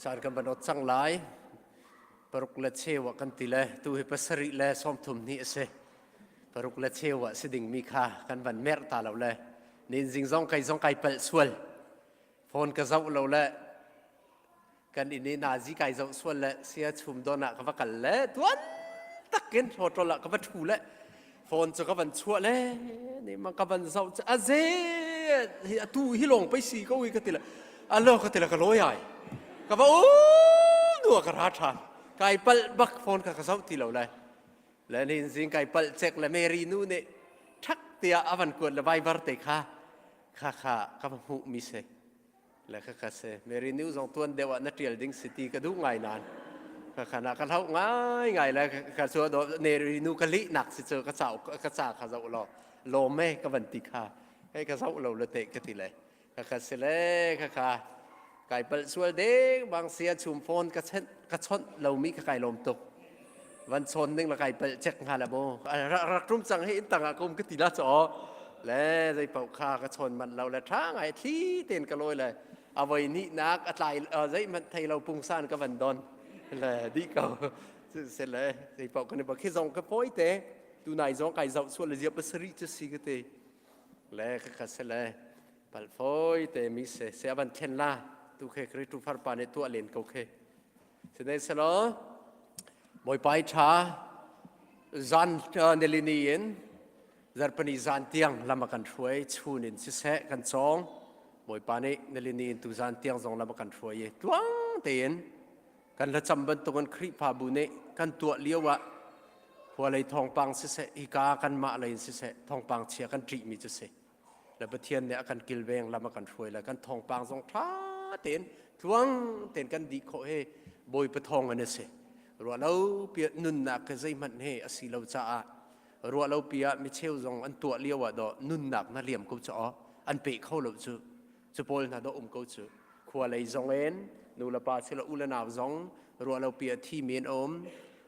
Caan kan van ot cang lai. Paruk le cheu ah kan ti le tu hi pasarih le sawmthum hnih a si. Paruk le cheu ah si dingmi kha kan van merh ta lo le nin zing zong kai zong kai palh sual. Phone ka zoh lo le kan inn i nazi kai zoh sual le sia chum don ah ka va kal le tuan takin hotel ah ka va ṭhu le phone cu ka van chuah le ni ma ka van zoh cu aze hi atu hi lawng pei si ko hi ka ti le alo ka ti le ka lawi ai ka va u nu ka ra ṭhan kai palh bak phone ka ka zoh ti lo le le nin zing kai palh cek le Mary nu nih ṭhak tiah a van kuat le Viber te kha kha kha ka va hmuh mi si le khakha si Mary nu zong tuan deuh ah na ṭial ding si ti ka duh ngai nain khakha na ka hlauh ngai ngai le ka cu do Mary nu ka lih nak si cu ka ca ka ca kha zoh law lawm e ka van ti kha hei ka zoh lo le te ka ti le khakha si le khakha kai palh sual deng bang sia chum phone ka chen ka chawnh lomi ka kai lawm tuk van chawn ning la kai palh cek hnga la mu rak rum cang hi in tangah ka um ka ti la chaw le zei paoh kha ka chawn manh lo le tha ngai thli ten ka lawi le a voi ni nak a tlai zei manh thei lo pungsan ka van don le di ko se le zei paoh kan ba khi zong ka poi te tu nai zong kai zau sual le zia pasari chu si ka te le ka kha se le pal foi te mi se se avan thlen la tu khe kri tu far pa ne tu len ko khe Sihmanhsehlaw Bawipa i ṭha zan nilini in zarhpini zan tiang lam a kan hruai chun in siseh kan cawng Bawipa nih nilini in tuzan tiang zong lam a kan hruai i tluang tein kan hlacam bantukin Khrihfabu nih kan tuah lio ah khua lei thawngpang siseh hika kanmah lei in siseh thawngpang chia kan ṭihmi cu si. Le Pathian nih a kan kilveng lam a kan hruai le kan thawngpang zong ṭha tein tluang tein kan dih khawh hi Bawipa thawng in a si. Ruah lo pi nunnak ke zeihmanh hi a si lo caah ruah lo pi ah micheu zong an tuah lio ah dawh nunnak na liam ko cu aw an pe kho lo cu cu pawl hna dawh um ko cu khua lei zong in nu le pa silo u le nau zong ruah lo pi ah thi mi an um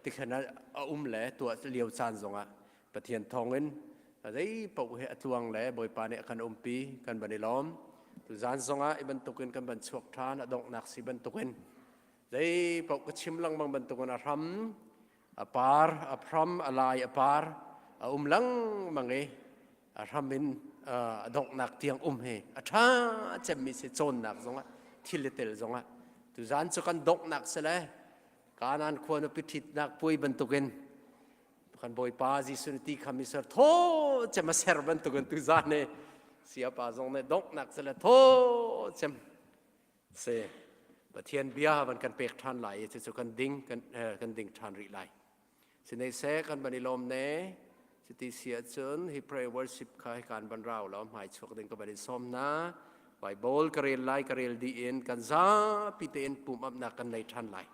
tikhan a um le tuah lio caan zong ah Pathian thawngin zei paoh hi a tluang le Bawipa nih a kan umpi kan van i lawm. Tuzaan zongah i bantukin kan van chuak ṭhan a donghnak si bantukin zei paoh ka chim lengmang bantukin a hram a par a hram a lai a par a um lengmang i a hram in a donghnak tiang um hi a ṭha cemmi si cawnnak zongah thil i tel zongah tuzaan cu kan donghnak si le Kanaan khua nupi ṭhitnak puai bantukin kan Bawipa Jesuh nih ti kha mi ser thaw cem a ser bantukin tuzan ni siapa zong nih donghnak se le thaw cem se Pathian bia van kan pek ṭhan lai i cucu kan ding kan kan ding ṭhan rih lai sinei se kan van i lawm ne cuti si ahcun hi prayer worship kha hi kan van rau lo hmai chuak ding ka van in sawm na Bible ka rel lai ka rel dih in kan zapi tein pum upnak kan nei ṭhan lai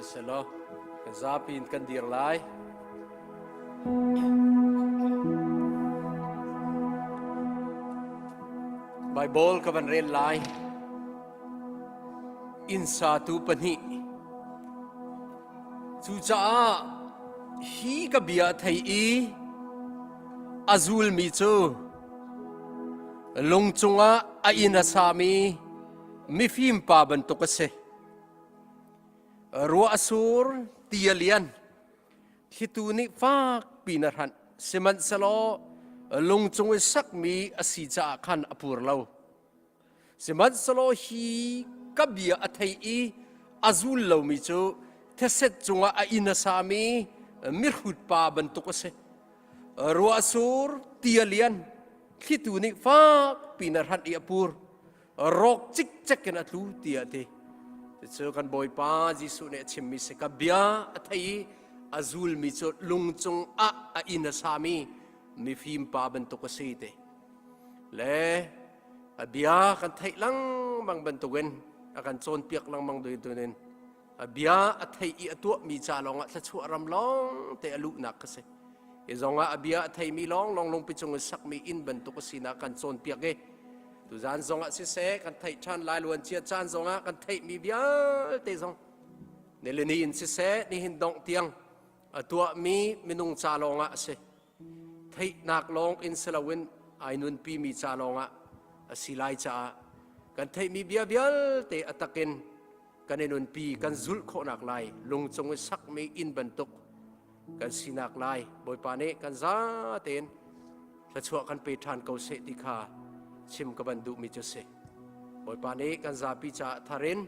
Siselaw kan zapi in kan dir lai. Bible ka van rel lai. Inn satu pahnih. Cucaah hi ka bia thei i a zulmi cu lung cungah a inn a sami mifim pa bantuk a si. Ruah a sur, ti a lian, thlitu nih fakpi na hranh. Sihmanhsehlaw lung cung i sakmi a si caah khan a pur lo. Sihmanhsehlaw hi ka bia a thei i a zul lomi cu theset cungah a inn a sami mihrut pa bantuk a si. Ruah a sur, ti a lian, thlitu nih fakpi in a hranh i a pur. Rawk cikcek in a tlu tiah a ti. Cucu kan Bawipa Jesuh nih a chimmi si. Ka bia a thei i a zulmi cu lung cungah a inn a sami mifim pa bantuk a si ti. Le a bia kan theih lengmang bantukin a kan cawnpiak lengmang tuin a bia a theih i a tuahmi ca lawngah thluachuah ram lawng te a luhnak ka si hi zongah a bia a theimi lawng lawng lungpi cung i sakmi inn bantuk a sinak kan cawnpiak i. Tuzan zongah siseh kan theih ṭhan lai luancia caan zongah kan theihmi vialte zong nilini in siseh nihin dongh tiang a tuahmi minung ca lawngah a si. Theihnak lawng in si loin ai nunpimi ca lawngah a si lai caah kan theihmi bia vialte a takin kan i nunpi kan zulh khawhnak lai lungcung i sakmi inn bantuk kan sinak lai Bawipa nih kan za tein thluachuah kan pe ṭhan ko seh ti kha chim ka van duhmi cu si. Bawipa nih kan zapi caah thar in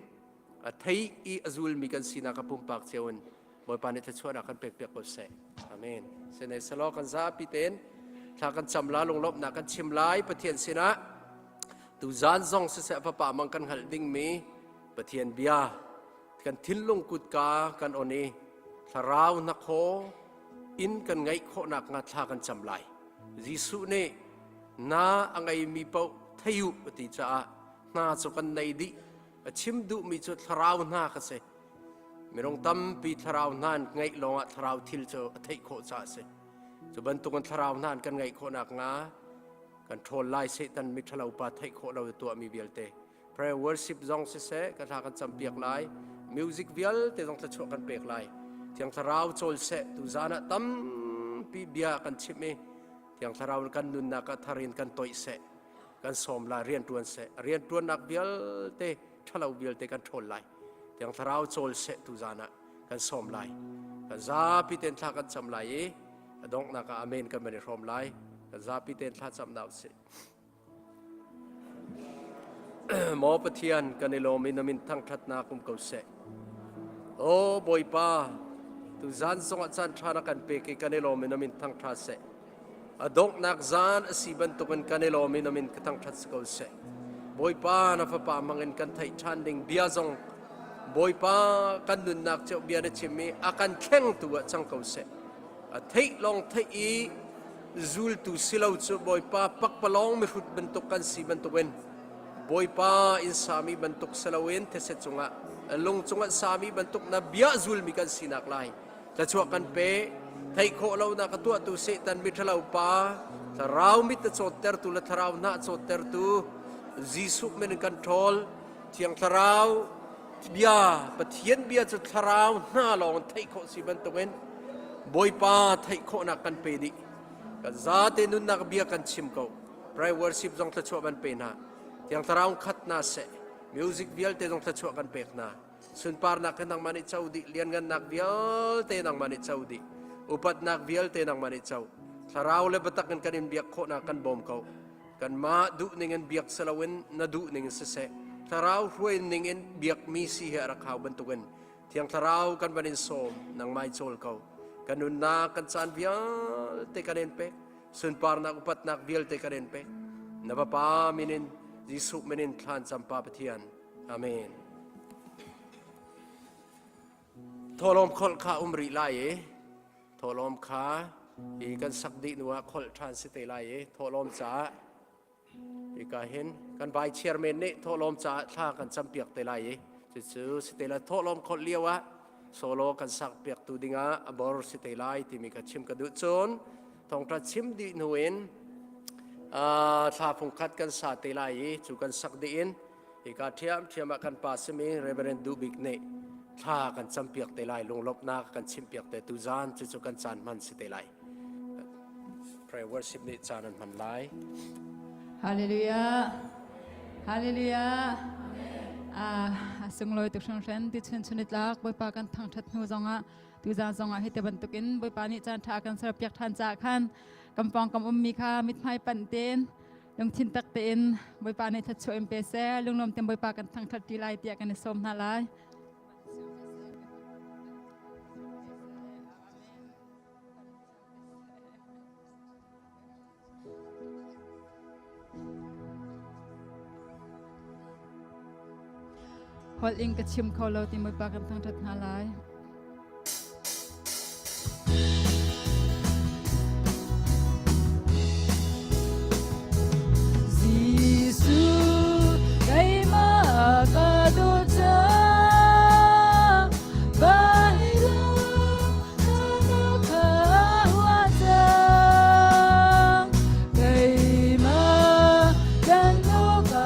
a thei i a zulmi kan sinak a pumpak cio in Bawipa nih thluachuahnak kan pekpiak ko seh. Amen. Sinai selaw kan zapi tein thla kan cam la lunglawmhnak kan chim lai Pathian sinah tuzan zong siseh fapa mang kan hngalh dingmi Pathian bia kan thinlung kutka kan on i thlarau hnakhaw in kan ngeih khawhnak hnga thla kan cam lai. Jesuh nih na a ngeimi paoh thei u a ti caah hna cu kan nei dih. A chim duhmi cu thlarau hna kha si. Minung tampi thlarau hna an ngeih lawngah thlarau thil cu a theih khawh caah a si. Cu bantukin thlarau hna an kan ngeih khawhnak hnga kan ṭhawl lai Satan miṭhalo pa theih khawh lo tuahmi vialte prayer worship zong siseh ka hla kan campiak lai music vialte zong thluachuah kan pek lai thiang thlarau cawl seh tu zan ah tampi bia kan chimh i thiang thlarau kan nunnak ah thar in kan toih seh kan sawm lai rian tuan seh rian tuannak vialte ṭhalo vialte kan ṭhawl lai thiang thlarau cawl seh tu zan ah kan sawm lai kan zapi ten thla kan cam lai i a donghnak ah amen kan van i hrawm lai kan zapi ten thla cam na usih Maw Pathian, kan i lawm i na min thangṭhatnak um ko seh. Aw Bawipa, tuzan zongah caan ṭha na kan pek i kan i lawm i na min thangṭha seh. A donghnak zan a si bantukin kan i lawm i na min ka thangṭhat si ko seh. Bawipa, na fapa hmangin kan theih ṭhan ding bia zong Bawipa kan nunnak cio bia na chim i a kan thlengtu ah cang ko seh. A theih lawng theih i zultu si lo cu Bawipa pakpalawng mihrut bantuk kan si bantukin Bawipa in sami bantuk si loin these cungah lung cungah sami bantuk na bia zulmi kan sinak lai thluachuah kan pe theih khawh lonak a tuahtu Satan miṭhalo pa thlarau mit a cawttertu le thlarau hna a cawttertu Jesuh min in kan ṭhawl Thiang Thlarau bia Pathian bia cu thlarau hna lawng theih khawh si bantukin Bawipa theih khawhnak kan pe dih kan zate nunnak bia kan chim ko prayer worship zong thluachuah kan pe hna Thiang Thlarau khat hna seh music vialte zong thluachuah kan pek hna sunparnak he nangmah nih co dih lianngannak vialte nangmah nih co dih upatnak vialte nangmah nih co thlarau le biatak in kan in biak khawhnak kan bawm ko kanmah duh ning in biak si loin na duh ning in siseh thlarau hruai ning in biakmi si hi a rak hau bantukin thiang thlarau kan van in sawm nangmah i cawl ko kan nunnak kan caan vialte kan in pek sunparnak upatnak vialte kan in pek na Fapa min in Jesuh min in thlan campa Pathian amen Thawhlawm kholh kha um rih lai i thawhlawm kha hi kan sak dih hnu ah kholh ṭhan si te lai i thawhlawm caah hika hin kan vai chairman nih thawhlawm caah thla kan campiak te lai i cucu si te lai thawhlawm kholh lio ah solo kan sak piaktu dingah a bor si te lai timi ka chim ka duh cun thawngṭha chim dih hnu in thla fungkhat kan sa te lai i cu kan sak dih in Hika ṭhiamṭhiam ah kan pa simi Reverend Duh Bik nih thla kan campiak te lai, lunglawmhnak kan chimpiak te tu zan cucu kan caan hman si te lai. Prayer worship nih caan an hman lai. Hallelujah. Hallelujah. Ah, sunglawi tuk hringhran ti chun chun tlak Bawipa kan thangṭhat hnu zongah tuzan zongah hi te bantukin Bawipa nih caan ṭha kan serpiak ṭhan caah khan kan pawng kam ummi kha mithmai panh tein lungthin tak tein Bawipa nih thluachuah in pe seh lunglawm tein Bawipa kan thangṭhat ṭi lai tiah kan i sawm hna lai. Holh in ka chim kho lo ti Bawipa kan thangṭhat hna lai. Jesuh keimah ka dawt cang vailam ka hua cang keimah kan ka.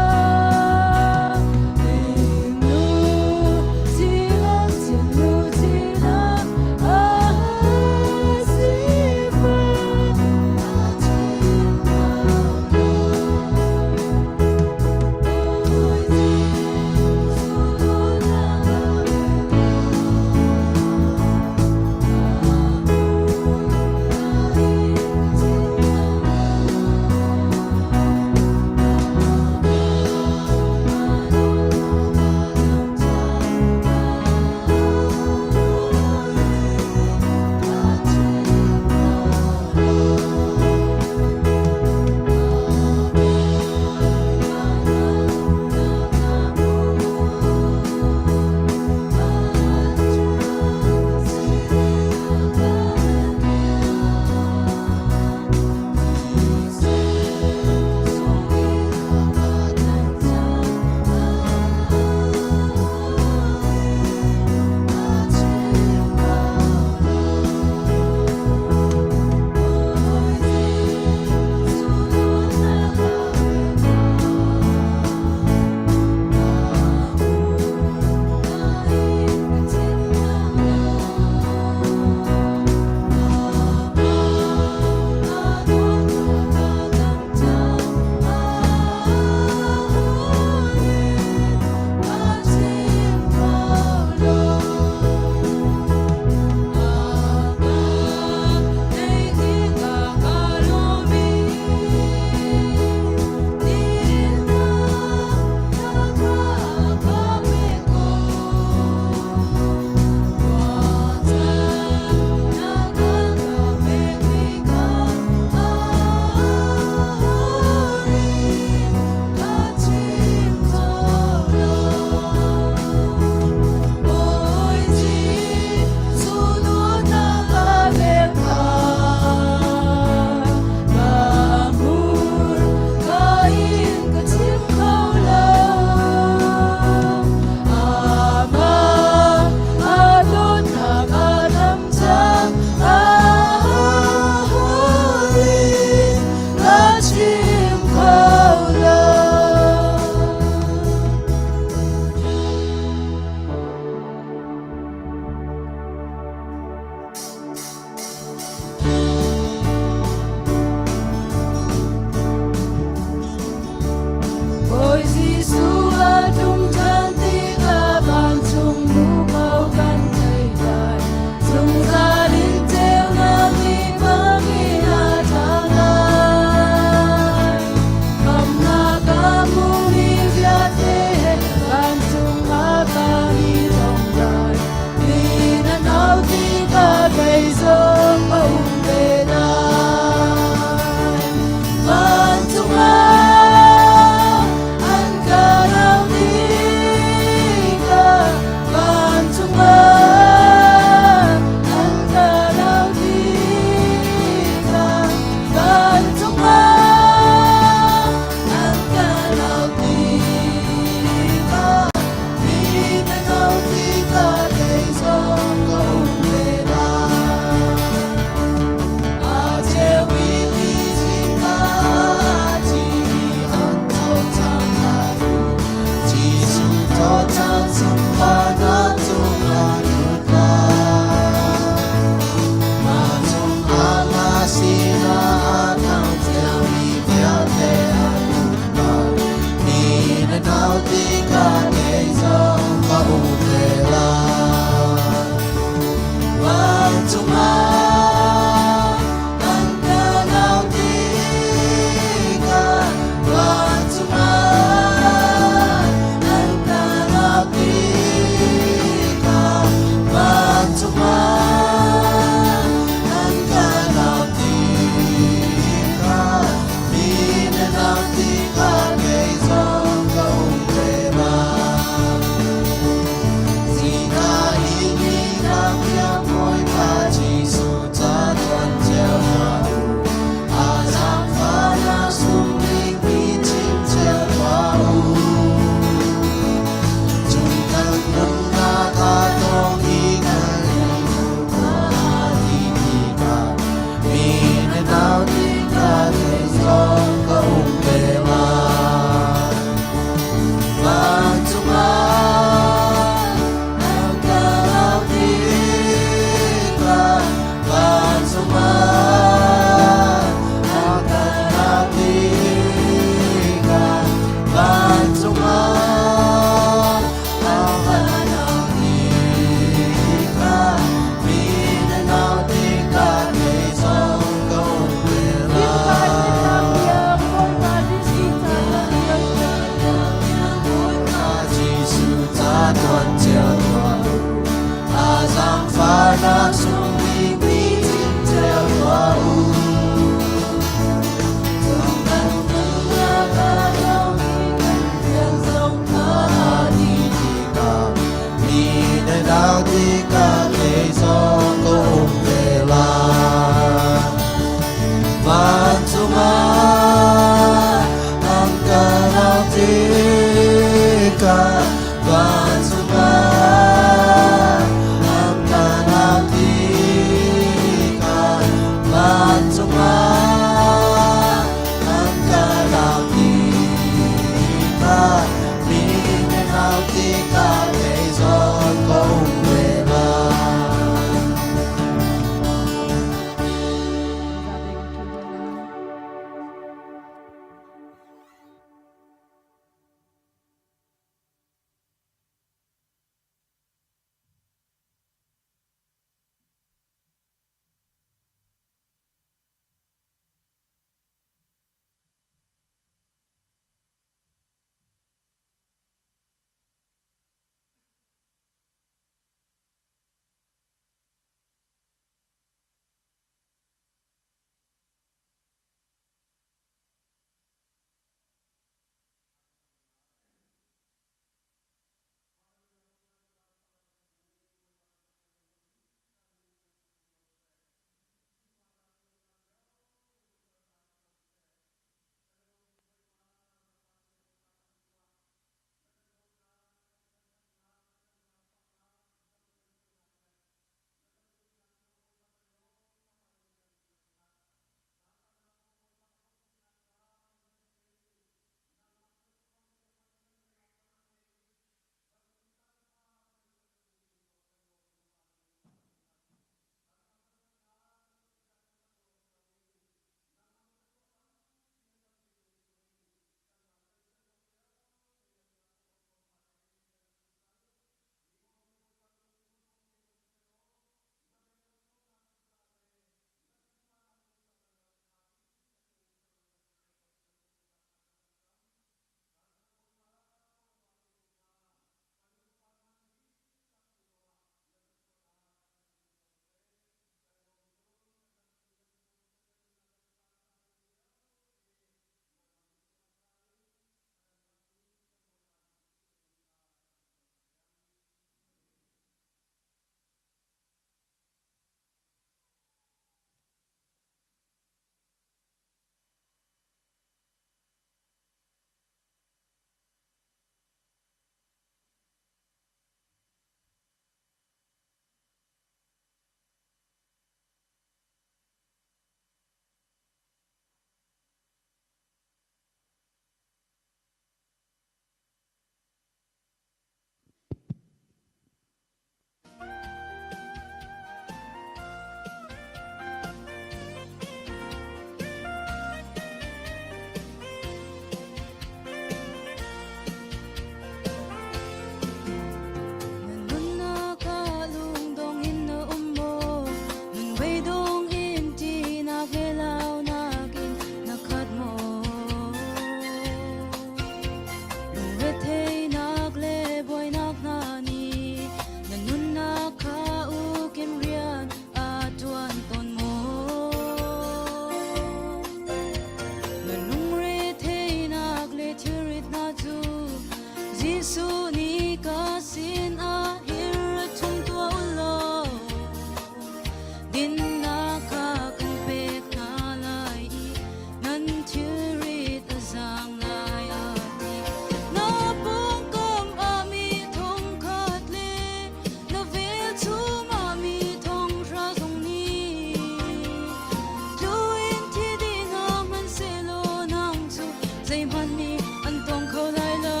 Zeihmanh nih an tawng kho lai lo.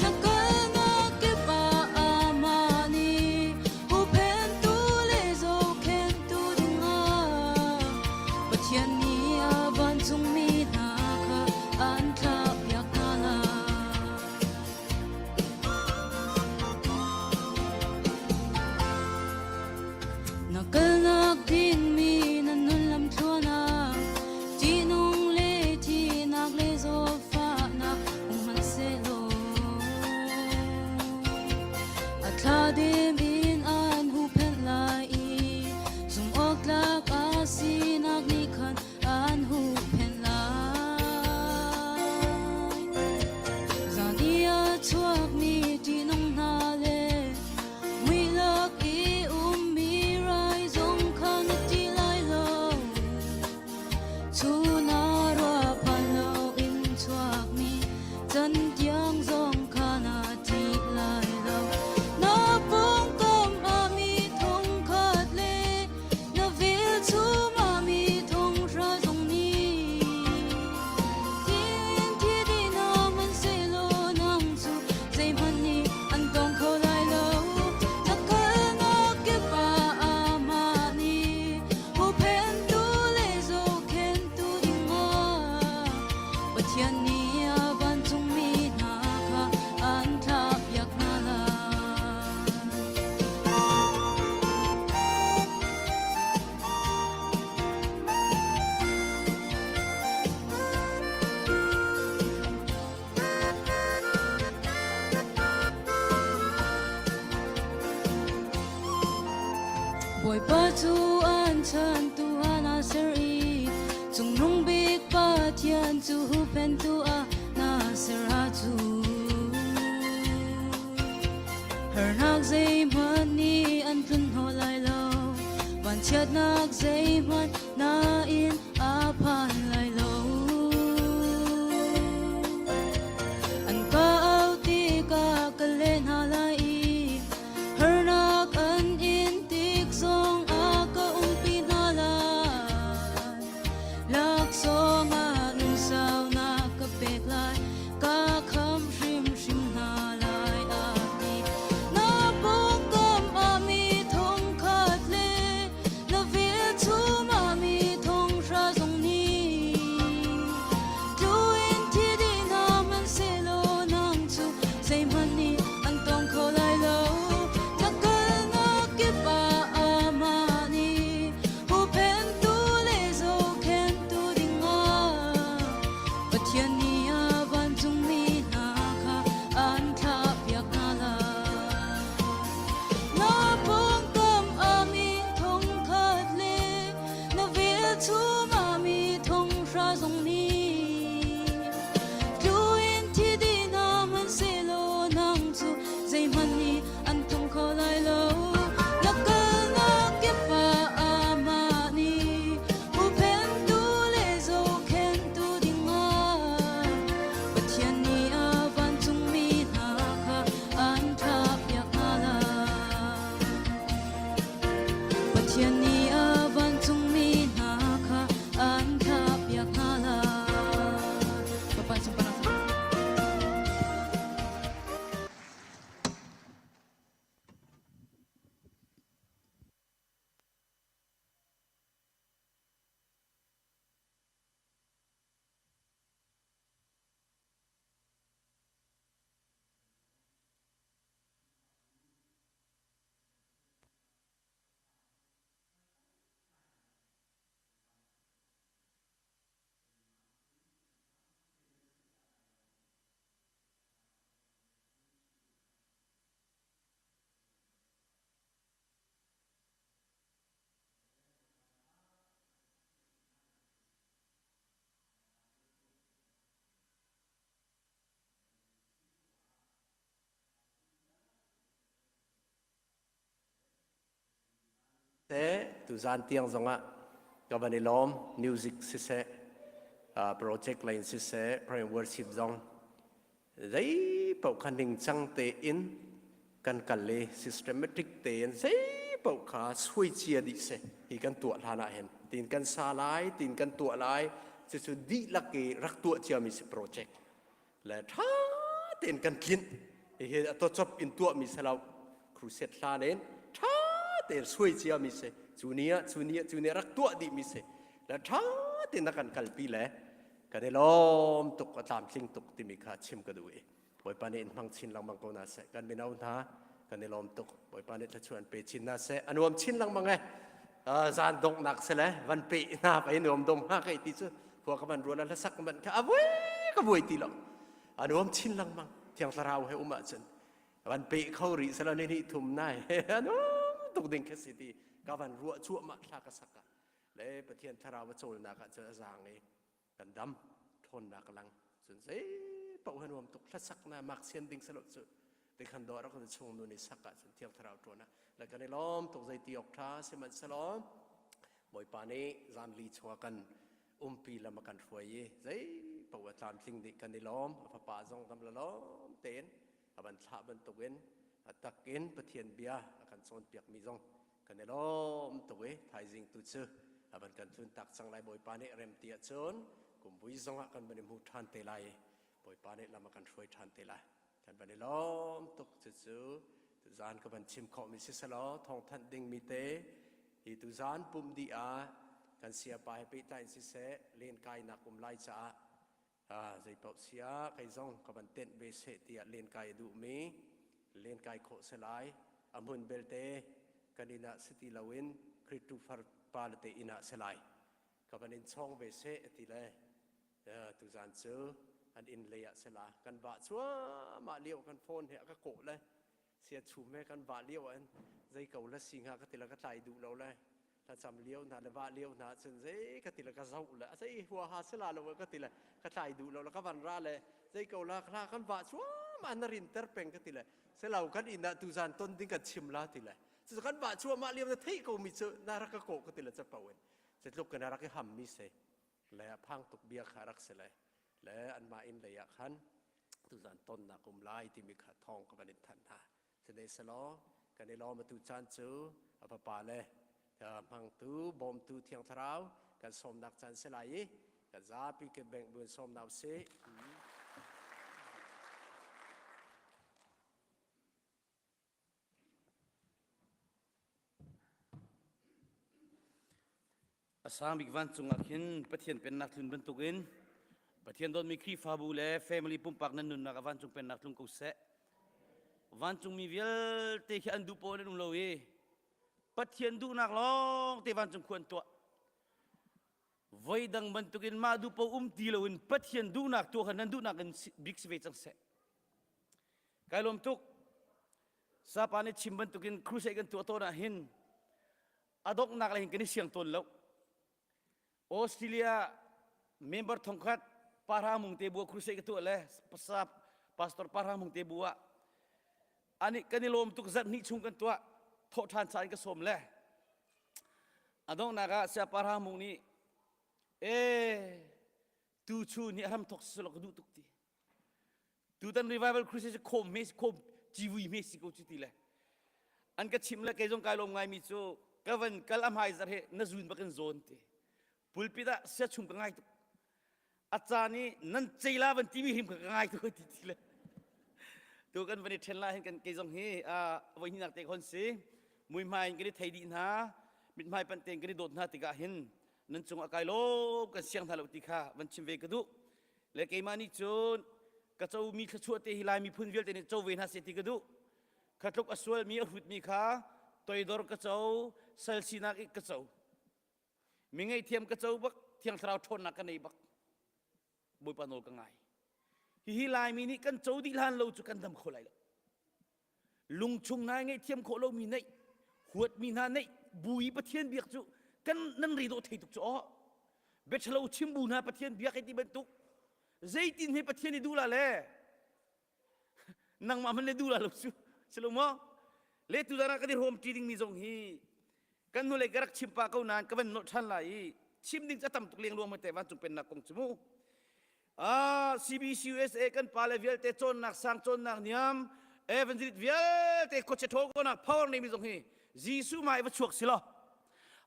Na kalnak kip ah amah nih huhphentu le zohkhenhtu dingah Pathian nih a vancungmi hna kha an thlahpiak hna lai. Na kalnak dingmi na nun lamthluan ah ṭihnung le thihnak le zawtfahnak um hmanhsehlaw a thladem in an huhphenh lai i zumhawktlak a sinak nih khan an huhphenh lai. Zan i a chuakmi ṭihnung hna le muilak i ummi rai zong kha na ṭih lai lo. Chun ah ruahphan loin chuakmi cantiang zong kha na ṭih lai lo. Na pawngkam ah mi thongkhat le na velchum ah mi thonghra zong nih Tin thi dih hna hmanhsehlaw nang cu zeihmanh nih an tawng kho lai lo. Na kalnak kip ah amah nih huhphenhtu le zohkhenhtu dingah Pathian nih a vancungmi hna kha an thlahpiak hna lai. Bawipa cu an chantu ah naa ser i Cungnung Bik Pathian cu huhphenhtu ah naa ser ahcun harnak zeihmanh nih an tlunhnawh lai lo, vanchiatnak zeihmanh nain a phan lai lo. An ka auh tikah ka leh hna lai i harnak an in tik zong ah ka umpi hna lai. Laksawng ah nunsaunak ka pek lai, ka kham hrimhrim hna lai a ti. Na pawngkam ah mi thongkhat le na velchum ah mi thonghra zong nih tluin thi dih hna hmanhsehlaw nang cu zeihmanh nih an tawng kho lai lo. Na kalnak kip ah amah nih huhphenhtu le zohkhenhtu dingah Pathian nih a vancungmi hna kha an thlahpiak hna lai. Na pawngkam ah mi thongkhat le na velchum ah mi thonghra zong nih tluin thi dih hna hmanhsehlaw nang cu zeihmanh nih an tlung kho lai lo. Na kalnak kip ah amah nih huhphenhtu le zohkhenhtu dingah Pathian nih a vancungmi hna kha an thlahpiak hna lai. Pathian nih a vancungmi hna kha an thlahpiak hna lai. Bapak sunpanak. Seh tuzan tiang zongah ka van i lawm music siseh project lei in siseh prayer worship zong zei paoh kha ningcang tein kan kal i systematic tein zei paoh kha suai cia dih si hi kan tuah hlan ah hin tin kan sa lai tin kan tuah lai. Cucu dihlak i rak tuah ciami si project. Le ṭha tein kan tlinh. Hihi a tawcop in tuahmi si lo. Crusade hlan in ṭha tein suai ciami si. Cu ni ah, cu ni ah, cu ni ah rak tuah dihmi si. Le ṭha tein na kan kalpi le kan i lawm tuk, a tlamtling tuk timi kha chim ka duh i Bawipa nih in hmang chin lengmang ko hna seh. Kan mino hna kan i lawm tuk. Bawipa nih thluachuah an pe chin hna seh. A nuam chin lengmang e. Zan donghnak si le van pe hna pa i nuam dom hnga kai ti cu khua ka van rual hlasak man kha a vui ka vui ti lo. A nuam chin lengmang. Thiang Thlarau he um ahcun van pe kho rih selo ni hnih thum nai a nuam tuk ding kha si ti ka van ruah cuahmah thla ka sak ah le Pathian Thlarau a cawlnak ah cun a zaang i kan dam ṭhawnnak lang cun zei paoh han uam tuk hlasak na mak sian ding salo cu te khan do rak chung nu ni sak ah cun thiang thlarau ṭuan ah le kan i lawm tuk zei ti awk ṭha sihmanhsehlaw Bawipa nih zanli chungah kan umpi lam a kan hruai i zei paoh a tlamtling dih kan i lawm a fapa zong dam la lawm tein a van thlah bantukin a takin Pathian bia a kan cawnpiakmi zong kan i lawm tuk i thaizing tu cu a van kan tlun tak cang lai Bawipa nih rem ti ahcun kumvui zong ah kan van i hmu ṭhan te lai i Bawipa nih lam a kan hruai ṭhan te lai kan van i lawm tuk cucu tuzaan ka van chim khawhmi si selaw thawngthanh dingmi te hi tuzaan pum dih ah kan siapa he pehtlai in siseh lenkainak um lai caah zeipaoh si ah kei zong ka van tenh ve seh tiah lenkai a duhmi lenkai khawh si lai a hmun belte kan inn ah si ti loin Khritu farpa le te inn ah si lai ka van in chawng ve seh ti le tuzan cu an inn lei ah si la kan vah cuahmah lio kan phone he a ka kawh le sia chum he kan vah lio an zei ko la si hnga ka ti la ka tlai duh lo le thlacam lio hna le vah lio hna cun zei ka ti le ka zoh le zei huaha si la lo ka ti le ka tlai duh lo le ka van ra le zei ko la hla kan vah cuahmah na rin ter peng ka ti le selo kan inn ah tuzan ton ding kan chim la ti le cu kan vah cuahmah lio na theih ko mi cu na rak ka kawh ka ti le capo in cutluk kan rak i ham mi si le a phang tuk bia kha rak si le le anmah inn lei ah khan tuzan tonnak um lai timi kha thawng ka van in thanh hna Sihmanhsehlaw kan i lawm atu caan cu a fapa le hmangtu bawmtu Thiang Thlarau kan sawmnak caan si lai i kan zapi ke bengh buin sawm hna usih. A sang bik vancung ah khin Pathian pennak tlun bantukin Pathian dawtmi Khrihfabu le family pumpak nan nunnak ah vancung pennak tlung ko seh. Vancungmi vialte khi an duh paoh an um lo i Pathian duhnak lawng te vancung khu an tuah. Voi dang bantukin mah duh paoh um ti loin Pathian duhnak tuah kha nan duhnak in bik si ve cang seh. Kai lawm tuk. Sapa nih chim bantukin crusade kan tuah tawn ah hin a donghnak lei hin kan i siang tawn lo Australia member thongkhat Parha Mung te bu crusade ka tuah le pastor Parha Mung te bu ah ani kan i lawm tuk zarh hnih chung kan tuah thawh ṭhan ca in ka sawm le a donghnak ah sia Parha Mung nih e tu chu ni hram thok silo ka duh tuk ti Tutan revival crusade cu khawm hme khawm civui hme si ko cu ti le an ka chim le kei zong kai lawm ngaimi cu ka van kal a hmai zar he na zun bak in zawn ti pulpit ah sia chung ka ngai tuk a caan i nan ceila van timi hrim ka ngai tuk ti ti le tu kan van i then la hin kan kei zong hi voi hnih nak te khon si muihmai in kan i thei dih hna mithmai panh tein kan i dawt hna tikah hin nan cung ah kai lawm kan siang hna lo ti kha van chim ve ka duh Le keimah nih cun ka comi thluachuah te hi Lai miphun vialte nih co ve hna seh ti ka duh. Kha tluk a sualmi a hrutmi kha toidor ka co, sal sinak i ka co. Mi ngaihthiam ka co bak, Thiang Thlarau ṭhawnnak ka nei bak. Bawipa nawl ka ngai. Hihi Laimi nih kan co dih hlan lo cu kan dam kho lai lo. Lungchung hna ngaihthiam khawh lomi neih, huatmi hna neih, bu i Pathian biak cu kan nan re dawh thei tuk cu aw. Biaṭhalo chim bu hna Pathian biak hei ti bantuk zeitin he Pathian i duh la le nangmah hmanh le duh la lo cu si lo maw? Le tuzan ah kan i hrawm ṭi dingmi zong hi kan hnulei ka rak chim pah ko nain ka van nolh ṭhan lai i chim ding cu a tam tuk lengluang ma te vancung pennak kong cu mu. Ah, CBCUSA kan pale vialte cawnnak sang cawnnak niam evangelist vialte khuachia ṭhawl konak power neimi zong hi Jesuh mai va chuak si lo.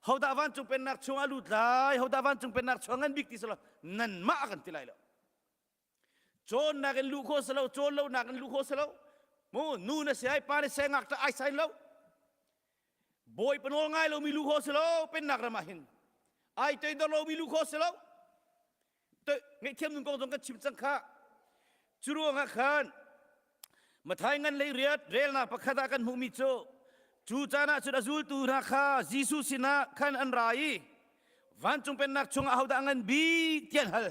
Hodah vancung pennak chung a lut lai, hodah vancung pennak chung ngan bik ti silo nanmah kan ti lai lo. Cawnnak in luh khawh si lo, cawn lonak in luh khawh si lo. Mu nu na si ai, pa na si ai, ngakṭah ai sai lo. Bawipa nawl ngai lomi luh khawh si lo, pennak ram ah hin. Ai toidor lomi luh khawh si lo. Ngaihthiam nun kong zong kan chim cang kha. Cu ruangah khan Mathai ngan lei riat relnak pakhat ah kan hmuhmi cu cu caan ah cun a zultu hna kha Jesuh sinah khan an ra i vancung pennak chungah ahodah ngan bik ti an hal.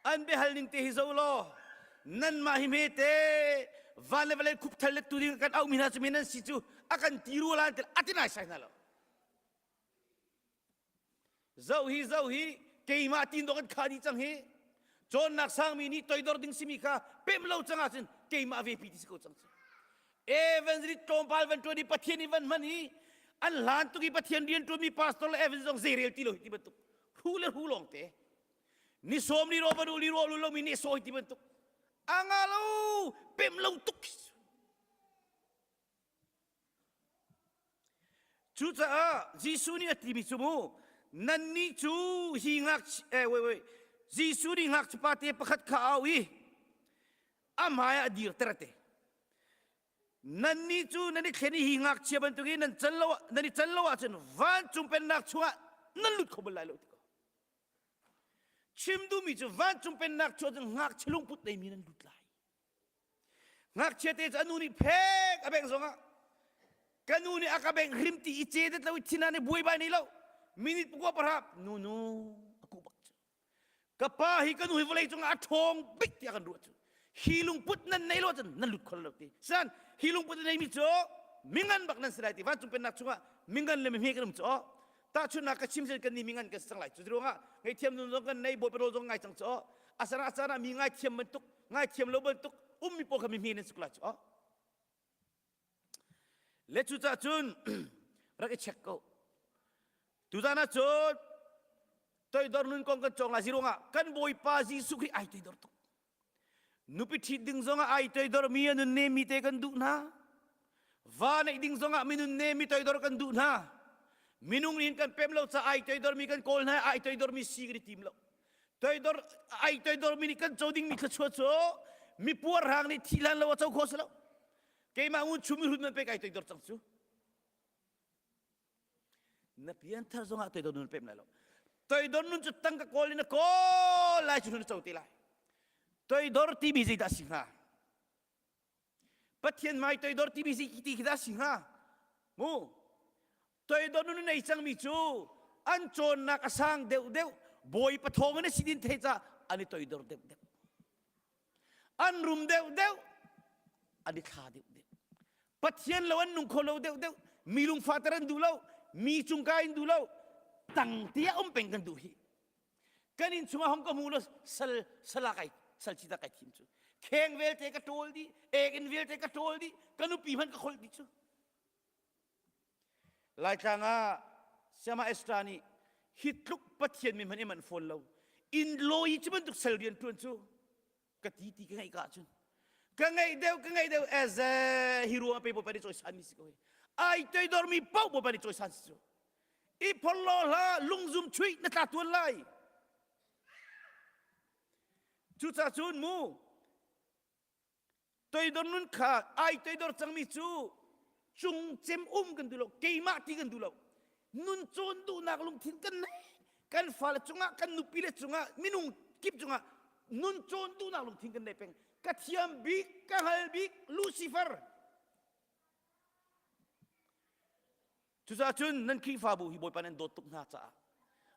An biahal ning te hi zo law nanmah hi hmete van le vawlei khupthal lettu ding kan auhmi hna cu mi nan si cu a kan ti rua lan a ti nai sai hna lo. Zoh hi zoh hi keimah tin dawh kan khah dih cang hi. Cawnnak sangmi nih toidor ding simi kha pem lo cang ahcun keimah vepi ti si ko cang cu. Evangelist tlawmpal van ṭuan i Pathian i van hman i an hlan tuk i Pathian rian ṭuanmi pastor le evangelist zong zeirel ti lo hi ti bantuk hru le hru lawng te. Ni sawm li ro van u li ro lu lomi nih sawi ti bantuk. A nga lo pem lo tuk. Cucaah Jesuh nih a timi cu mu nannih cu hi ngakchia eh wait wait Jesuh nih ngakchia pate pakhat kha a auh i a hmai ah a dirter a ti. Nannih cu nan i thlen i hi ngakchia bantukin nan can lo nan i can lo ahcun vancung pennak chungah nan lut kho bal lai lo ti ko. Chim duhmi cu vancung pennak chungah cun ngakchia lungput neimi nan lut lai. Ngakchia te cu a nu nih phek a bengh zongah ka nu nih a ka bengh hrim ti i ce det lo i thin ah nih buaibai nei lo minute pakua pahra nu nu a kuh bak cu ka pa hi ka nu hi vawlei cungah a ṭhawng bik tiah kan ruah cu hi lungput nan nei lo cun nan lut khol lo ti san hi lungput a neimi cu mingan bak nan si lai ti vancung pennak chungah mingan le mihme kan um cu tahchunhnak ka chim sen kan ni mingan kan si cang lai cu ruangah ngaihthiam nun zong kan nei bawipa rawl zong ngai cang cu asana asana mi ngaithiam bantuk ngaithiam lo bantuk ummi pawl kha mi hme nan si ko lai cu le cucaah cun rak i check ko tuzan ah cun toidor nun kong kan cawng lai si ruangah kan bawipa Jesuh Khrih ai toidor tuk nupi ṭhit ding zongah ai toidor mi a nun nemi te kan duh hna va neih ding zongah minun nemi toidor kan duh hna minung nih kan pem lo ca ai toidor mi kan kawl hna ai toidor mi si kan i tim lo Toidor ai toidor mi nih kan co dingmi thluachuah cu mi puarhrang nih thi hlan lo a co kho si lo. Keimah ngun chum hrut man pek ai toidor cang cu. Na pianthar zongah toidor nun pem lai lo. Toidor nun cu tangka kawl in na kawl lai cu na co te lai. Toidor timi zeidah si hnga? Pathian mai toidor timi si ti khi dah si hnga? Mu toidor nun nei cangmi cu an cawnnak a sang deuh deuh bawi pathawng in a si din thei ca an i toidor deuh deuh an rum deuh deuh an i thla deuh deuh Pathian lo an nung kho lo deuh deuh mi lungfahter an duh lo mi cungka in duh lo tang tia um peng kan duh hi kan inn chungah hong ka hmu lo sal sala kai sal chita kai thim cu kheng velte ka ṭawl dih ek in vialte ka ṭawl dih ka nupi hmanh ka kholh dih cu Laitlang ah Siama Estra nih hi tluk Pathian min hmanh i manh fawn lo inn lawi cu bantuk sal rian ṭuan cu ka ti ti ka ngaih ka ahcun ka ngaih deuh ka ngaih deuh eze hi ruang pe bawipa nih cawisan mi si ko hi ai toidor mi paoh bawipa nih cawisan si cu i phorlo hlah lungzum chuih na tla tuan lai cucaah cun mu Toidor nun kha ai toidor cangmi cu cungcem um kan duh lo, keimah ti kan duh lo. Nun cawn duhnak lungthin kan nei. Kan fale cungah, kan nupile cungah, minung kip cungah nun cawn duhnak lungthin kan nei peng. Ka thiam bik, ka hngal bik Lucifer. Cucaah cun nan Khrihfabu hi Bawipa nan dawt tuk hna caah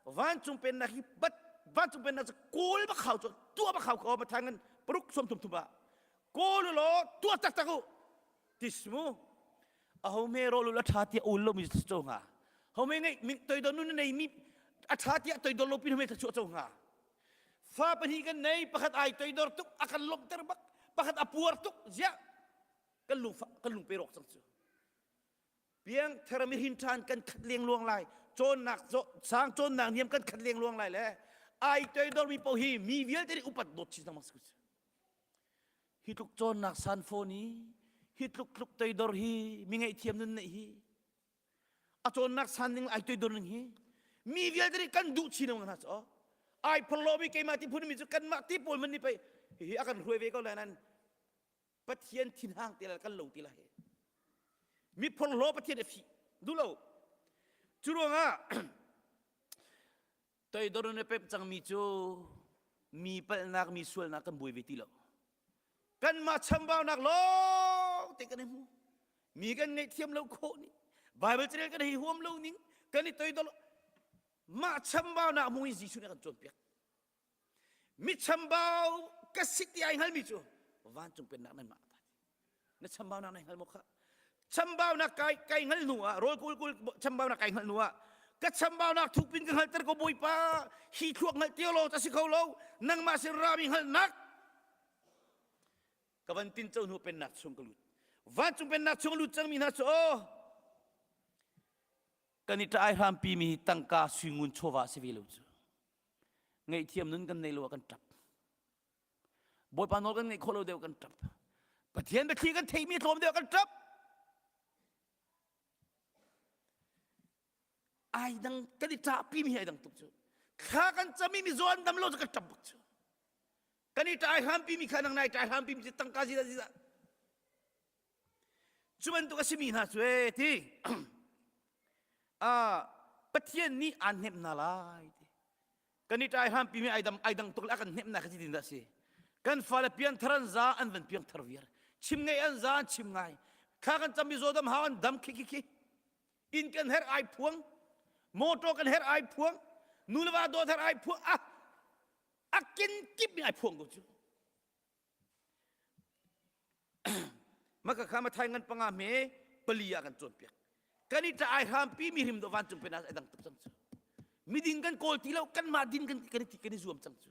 vancung pennak hi bat vancung pennak cu kawl bak hau cu tuah bak hau ko Matthai ngan paruk sawm thum thum ah kawl u law tuah taktak u tis mu aho me rawl ul a ṭha tiah ul lomi co hnga ho me ngeih mi toidor nun nei mi a ṭha tiah toidor lo pin me thluachuah co hnga fa pahnih kan nei pakhat ai toidor tuk a kan lawmhter bak pakhat a puar tuk ziah kan lung kan lung pe rawk cang cu Piangthar mihin ṭhan kan khat lengluang lai. Cawnnak sang cawnnak niam kan khat lengluang lai le ai toidormi paoh hi mi vialte nih upat dawt chin lengmang si Hi tluk cawnnak san fawn i hi tluk tluk toidor hi mi ngaihthiam nun neih hi. A cawnnak san ning ai toidor ning hi mi vialte nih kan duh chin hna cu ai phorlo mi keimah ti phun mi cu kanmah ti pawl man nih pei hihi a kan hruai ve ko lai nan Pathian thinhang te la kan lo ti lai mi phorhlaw Pathian a fih duh lo cu ruangah toidor in a pemh cangmi cu mi palhnak mi sualnak kan buai ve ti lo kanmah chambaunak lawng te kan i hmu mi kan ngaihthiam lo khawh ning Bible carel kan hei huam lo ning kan i toidor mah chambaunak hmu in Jesuh nih a kan cawnpiak mi chambau ka si ti ai hngalmi cu vancung pennak nan mah ta na chambaunak nai hngal maw kha chambaunak kai kai hngal hnu ah rawl kul kul chambaunak kai hngal hnu ah ka chambaunak thukpin ka hngalter ko bawipa hi thluak hngalh tio lo ta si kho lo nangmah sin rami hngalhnak ka van tin co hnu pennak chung ka lut vancung pennak chung lut cangmi hna cu aw kan i ṭai hrampi mi tangka suingun chawva si ve lo cu ngaihthiam nun kan nei lo ah kan ṭap Bawipa nawl kan ngeih khawh lo deuh kan ṭap. Pathian biathli kan theihmi tlawm deuh kan ṭap. Ai dang kan i ṭahpi mi hi ai dang tuk cu. Thla kan cami mi zaw an dam lo cu kan ṭap bak cu. Kan i ṭai hrampi mi kha nang nai ṭai hrampi mi cu tangka zidah zidah. Cu bantuk a simi hna cu ee ti. Ah Pathian nih aan hnemh hna lai ti. Kan i ṭai hrampi mi ai dang ai dang tuk le a kan hnemh nak hi tin dah si. Kan fale pianthar an za an van piangthar viar. Chim ngei an za an chim ngai. Thla kan cam mi zawdam hau an dam khi khi khi. Inn kan herh ai phuang. Motor kan herh ai phuang. Nu le va dawt herh ai phuang. Ah a kin kip mi ai phuang ko cu. Maka kha mathai ngan panga me pali ah kan cawnpiak. Kan i ṭah ai hrampi mi hrim do vancung pen ah dang tuk cang cu. Miding kan kawl ti lo kanmah din kan kan i kan i zuam cang cu.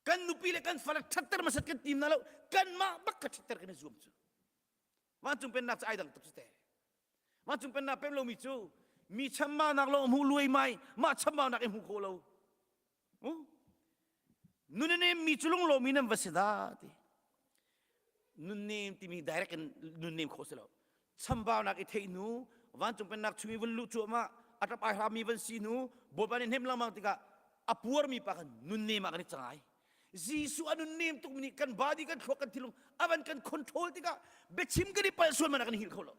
Kan nupi le kan fale ṭhatter hmasat kan tim na lo kanmah bak kha ṭhatter kan i zuam cu. Vancung pennak cu ai dang tuk cu te. Vancung pennak pem lomi cu mi chambaunak lawng hmu luai mai mah chambaunak i hmu kho lo. Nunnem mi cu lunglawmi nan va si dah ti. Nunnem timi direct in nunnem khawh si lo. Chambaunak i theih hnu, vancung pennak chung i vun luh cuahmah, a ṭap ai hrami van si hnu, Bawipa nih hnem lengmang tikah a puarmi pa khan nunnem ah kan i cang ai. Jesuh a nunnem tukmi nih kan body kan thluak kan thinlung a van kan control tikah biachim kan i palh sual man ah kan i hngilh kho lo.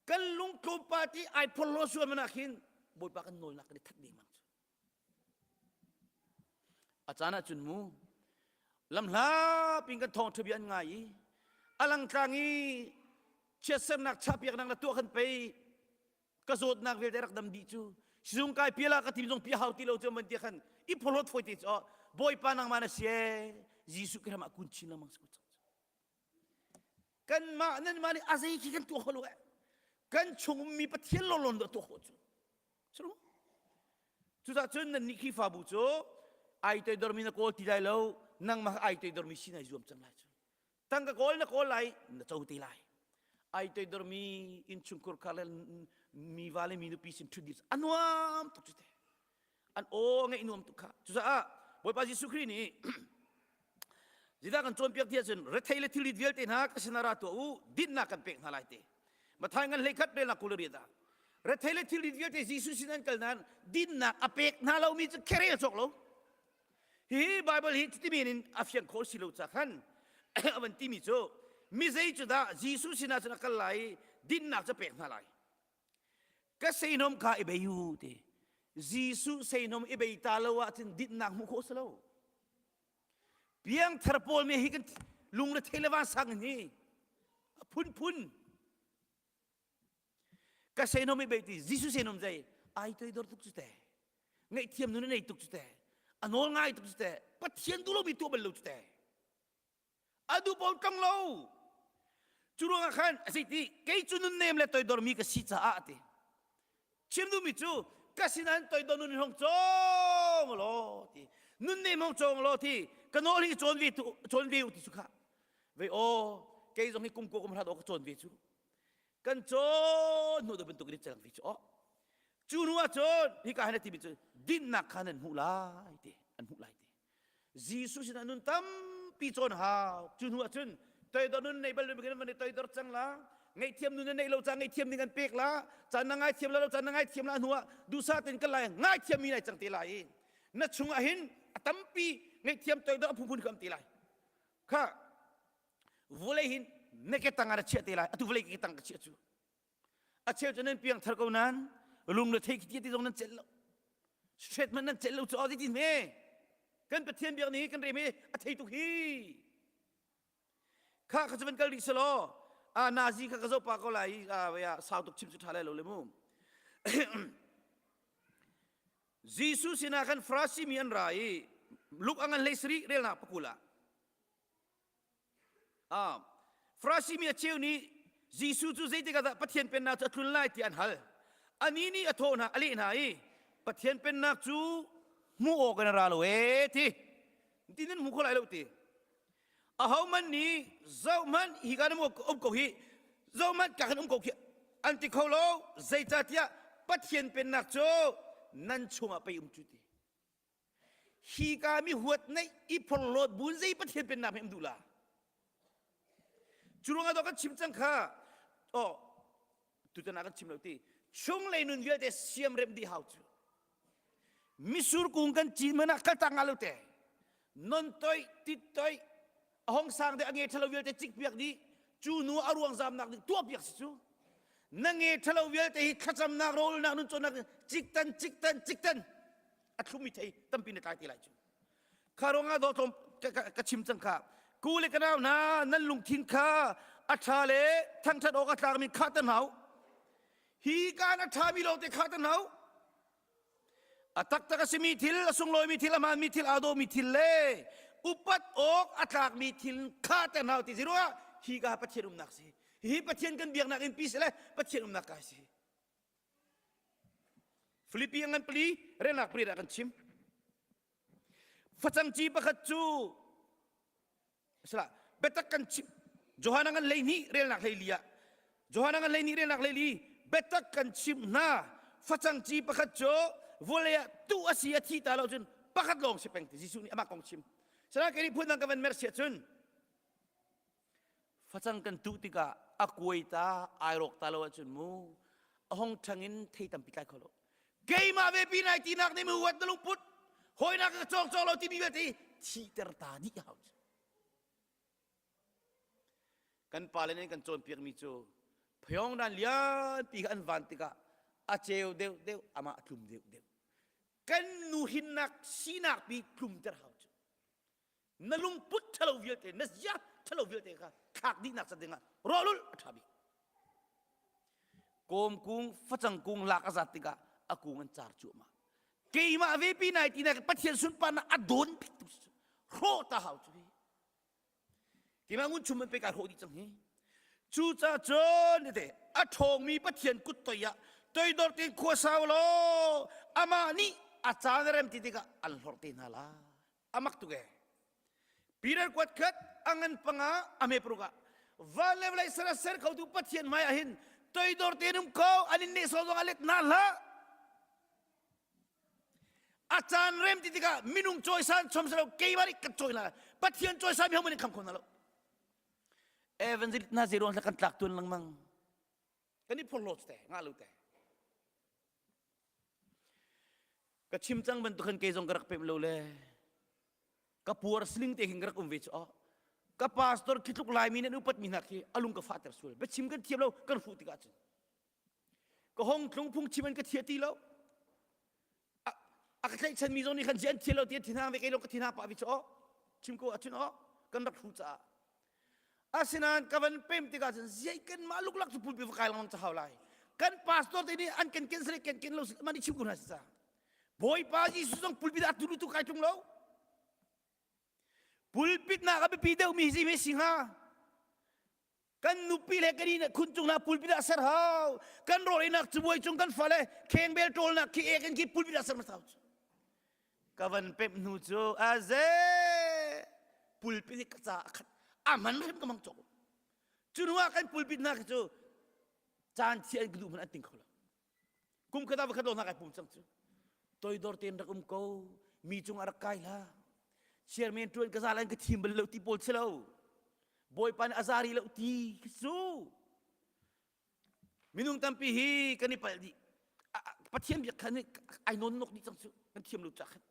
Kan lung tlawmpal ti ai phorhlaw sual man ah khin Bawipa kan nawlnak kan i that dengmang cu. A caan ah cun mu lamhla pin kan thawngṭha bia an ngai i a langtlang i chiatsernak chahpiaknak na tuah khan pei ka zawtnak vialte rak dam dih cu sizung kai pial ah ka tim zong pia hau ti lo cu man ti khan i phorhlawt fawi te cu Bawipa nangmah na si ee Jesuh Khrih ram ah kun chin lengmang si ko cang kanmah nanmah nih a zei khi kan tuah kho lo eh kan chung ummi Pathian lawnlawn dah tuah khawh cu Suru cucah cun nannih Khrihfabu cu ai toidormi na kawl ti lai lo nangmah ai toidormi si nai zuam cang lai cu tangka kawl na kawl lai na co te lai ai toidormi innchungkhur kha le mi va le mi nupi sin ṭhut dih a nuam tuk cu te an aw ngeih nuam tuk kha cucaah Bawipa Jesuh Khrih nih Zeidah kan cawnpiak ti ahcun rethei le thilrit vialte hna ka sinah ra tuah u dinnak kan pek hna lai te Mathai ngan hleikhat relnak 28 ah rethei le thilrit vialte Jesuh sin an kal nain dinnak a pek hna lomi cu kherel cawk lo hihi Bible hi cuti men in a fiang khawh si lo ca khan a van timi cu mi zei cu dah Jesuh sinah cun a kal lai i dinnak cu pek hna lai ka seinom kha i bei u ti Jesuh seinom i bei ta lo ahcun dinnak hmuh khawh si lo piangthar pawl me hi kan lungre thei le vansang in hi a phunphun ka seinom i bei ti Jesuh seinom zei ai toidor tuk cu te ngaihthiam nun a nei tuk cu te a nawl ngai tuk cu te Pathian duh lomi tuah bal lo cu te a duh pawl tong lo cu ruangah khan a si ti kei cu nunnem le toidormi ka si caah a ti chim duhmi cu ka sinain toidor nun hong cawng law ti nunnem hong cawng law ti ka nawl hi cawn ve tu cawn ve u ti cu kha ve aw kei zong hi kum ko kum hrat aw ka cawn ve cu kan cawn hnu da bantuk in cang ve cu aw cu hnu ah cun hika hin a timi cu dinnak kha nan hmuh lai ti an hmuh lai ti Jesuh sinah nun tampi cawn hau. Cu hnu ahcun toidor nun nei bal lo kan van i toidor cang la. Ngaihthiam nu na neih lo ca ngaihthiam ding an pek la. Caan na ngaithiam la lo caan na ngaithiam la hnu ah duhsah tein kan lai ngaithiam mi nai cang te lai i na chungah hin a tampi ngaihthiam toidor a phunphun kha am te lai. Kha vulei hin na ke tang ah na chiah te lai. Atu vulei ke tang ka chiah cu. A cheu cu nan piang thar ko nan lung le thei khi ti zong nan celh lo. Straight man nan celh lo cu aw ti hme. Kan Pathian biak ni kan rem hi a thei tuk hi. Kha kha cu van kal rih selaw a nazi kha ka zoh pa ko lai i a sau tuk chim cu ṭha lai lo le mu. Jesuh sinah khan Farasi mi an ra i Luke a ngan hlei sarih relnak pakul ah Ah, Farasi mi a cheu nih Jesuh cu zeitik ah dah Pathian pennak cu a tlun lai tiah an hal. Anih nih a thawh hna, a leh hna i Pathian pennak cu hmuh awk in a ra lo ee ti. Ti nan hmu kho lai lo ti. Ahohmanh nih zohhmanh hi ka nan um ko hi zohhmanh ka kan um ko khi an ti kho lo zeicahtiah Pathian pennak cu nan chungah pei um cu ti. Hi ka mi huat neih i phorhlawt buin zei Pathian pennak hme um duh la. Cu ruangah dawh kan chim cang kha oh tutan ah kan chim lo ti chunglei nun vialte siamrem dih hau cu. Misur kung kan cin man ah kaltak nga lo te. Non toi tit toi a hong sang de a nge thalo vialte cik piak dih cu nu a ruang zamnak ding tuah piak si cu. Na nge thalo vialte hi thlacamnak rawlnak nun cawnnak ciktan ciktan ciktan a thlumi thei tampi na tlai te lai cu. Kha ruangah dawtlawm ka chim cang kha ku le ka nau hna nan lungthin kha a ṭha le thangṭhat awk a tlakmi kha tan hau hi kaan a ṭhami lawngte kha tan hau a taktak a simi thil a sunglawimi thil a hmaanmi thil aa dawmi thil le upat awk a tlakmi thil kha tan hau ti si ruah hi ka Pathian umnak si hi Pathian kan biaknak in pi si le Pathian umnak ka si Filipi ngan pali relnak pari ah kan chim Facang ci pakhat cu sala biatak kan chim Johan ngan 12 relnak 14 ah Johan ngan 12 relnak 14 biatak kan chim hna facang ci pakhat cu vawlei ah tuh a si a thi ta lo cun pakhat lawng si peng ti Jesuh nih amah kong chim sana kei nih phun dang ka van mer sia cun Facang kan tuh tikah a kuai ta ai rawk ta lo ahcun mu a hong ṭhang in thei tampi tlai kho lo. Keimah ve pi nai tinak nih mu huat na lungput hawinak ka cawng cawng lo timi vialte thihter ta dih hau cu. Kan pale nih kan cawnpiakmi cu phyongdan lianpi kha an van tikah a ceu deuh deuh amah a tlum deuh deuh. Kan nuhrinnak sinak pi tlumter hau cu. Na lungput ṭhalo vialte na zia ṭhalo vialte kha thlak dihnak ca dingah rawlulh a ṭha bik. Kawm kung facang kung lak a zat tikah a kung an car cuahmah. Keimah ve pi nai ti nak Pathian sunparnak a dawn bik tu hrawh ta hau cu hi. Keimah ngun chum an pe kai hrawh dih cang hi. Cucaah cun te a ṭhawngmi Pathian kut toi ah toidor tein khua sau law amah nih a caan a rem ti tikah an hlorh te hna lai. Amak tuk ee. Peter kuat khat a ngan panga a me paruk ah van le vawlei ser a ser khotu Pathian hmai ah hin toidor tein um ko an in nehsawh zong ah let hna hlah. A caan rem ti tikah minung cawisan chom silo keimah nih kan cawi hna Pathian cawisan mi hohmanh nih kham kho hna lo. Evangelist hna zei ruang kan tlak tuan lengmang. Kan i phorhlawt te, ngah lo te. Ka chim cang bantuk khan kei zong ka rak pem lo le ka puar siling te hin ka rak um ve cu oh ka pastor khi tluk laimi nih an upat mi hna khi a lung ka fahter sual biachim kan thiam lo kan hruh tikah cun ka hong tlung phung chim an ka thia ti lo a ka tlaihchan mi zong nih khan an thiam lo ti an thinhang ve kei lawng ka thinhang pah vi cu oh chim ko ahcun oh kan rak hru caah asinain ka van pem tikah cun ziai kan mah luklak cu pulpi va kai lengmang ca hau lai kan pastor te nih an kan ken sare ken ken lo mah nih chim ko hna si ca Bawipa Jesuh zong pulpit ah tu tu kai tlung lo pulpit nak a biapi deuh mi hi si hnga kan nupi le kan inn khun cung na pulpit ah ser hau kan rawl einak cabuai cung kan fale khengbel ṭawlnak khi ek in khi pulpit ah ser hmasa cu ka van pemh hnu cu aze pulpit hi ka ca a khat a man hrim ka mang cawk cu hnu ah kan pulpit hna khi cu caan thi an ka duh hmanh an ting kho lo kum khat ah vakhat lo hna kai pum cang cu toidor tein rak um ko mi cung ah rak kai hlah chairman ṭuan ka zal an ka thim bal lo ti pawl si lo bawipa nih a zari lo ti khi cu. Minung tampi hi kan i palh dih. Pathian biak khan ai nawn nok dih cang cu. Kan thiam lo cah khan.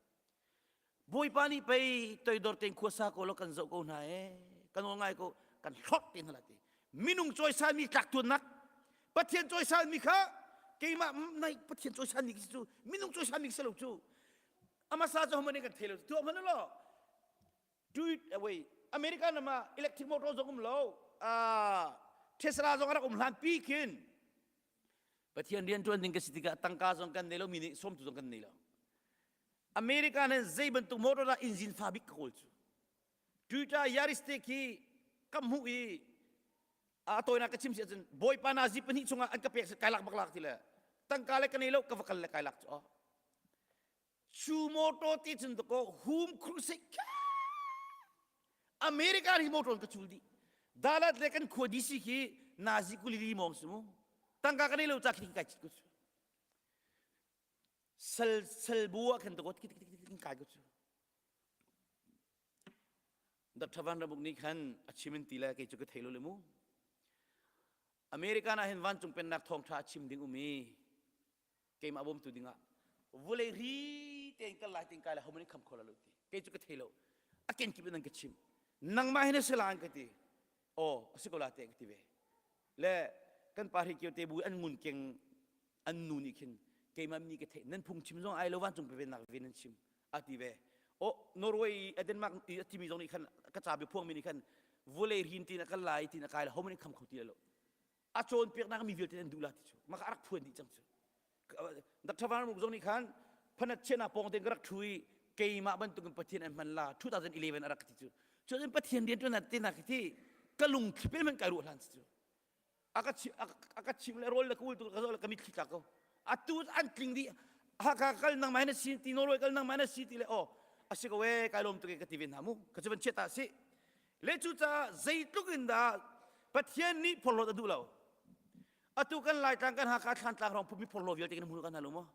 Bawipa nih pei toidor tein khuasa ko law kan zoh ko hna ee. Kan nawl ngai ko kan hlawt te hna la ti. Minung cawisanmi tlak tuannak Pathian cawisanmi kha keimah nai Pathian cawisanmi khi cu minung cawisanmi si lo cu. Amasa cu homan kan thei lo tuah hmanh law do it away America ram ah electric motor zong um lo Tesla zong a rak um hlan pi khin Pathian rian ṭuan ding ka si tikah tangka zong kan nei lo mi nih sawmtu zong kan nei lo America nan zei bantuk motor dah engine fa bik ka kawl cu Toyota Yaris te khi ka hmuh i a tawinak ka chim si ahcun bawipa nazi pahnih chungah an ka pek kai lak bak lak ti le tangka le ka nei lo ka va kal le kai lak cu Cu motor ti cun dakaw hum crusade America hi motor ka cul dih. Dalat le kan khua DC khi nazi kulili mong si mu. Tangka kan lo cha khi kai chit ko cu. Sal sal bu ah khan dakaw tik tik tik tik kai ko cu. Dr. Van Ramuk nih khan a chim in ti le kei cu ka thei lo le mu. American ah hin vancung pennak thawngtha a chim ding um i keimah bawmtu dingah vulei ri tein kal lai tin kai lai homan in kham kho la lo ti kei cu ka thei lo a kenkip in an ka chim nangmah hin a si la an ka ti aw a si ko la te ka ti ve le kan pa hri kio te bu an ngun keng an nu nih khin keimah mi ka theih nan phung chim zong ai lo vancung pe nak ve nan chim a ti ve o Norway i Denmark i a timi zong nih khan ka ca bia phuang mi nih khan vulei rin tin a kal lai tin a kai la homan in kham kho ti lo a cawnpiaknak mi vialte an duh la ti cu maka a rak phuan dih cang cu Dr. Van Ruk zong nih khan phanat chiana pawng te ka rak thu i keimah bantukin Pathian an hman la 2011 a rak ti cu cun Pathian rian tuan te na ti ka lung thlipel man kai ruah hlan cu aka aka chim le rol le kul tu ka zo le ka mitthli tla ko atu an tling dih Hakha kal nang mai na si ti Norway kal nang mai na si ti le oh asi ko we kai lom tu ke ka ti ve hna mu ka chu ban chiat ta si Le cucaah zeitluk in dah Pathian nih phorhlawt a duh lo. Atu kan Laitlang kan Hakha Thlantlang hrawng phumi phorhlaw vialte kan hmu kan hna lo maw?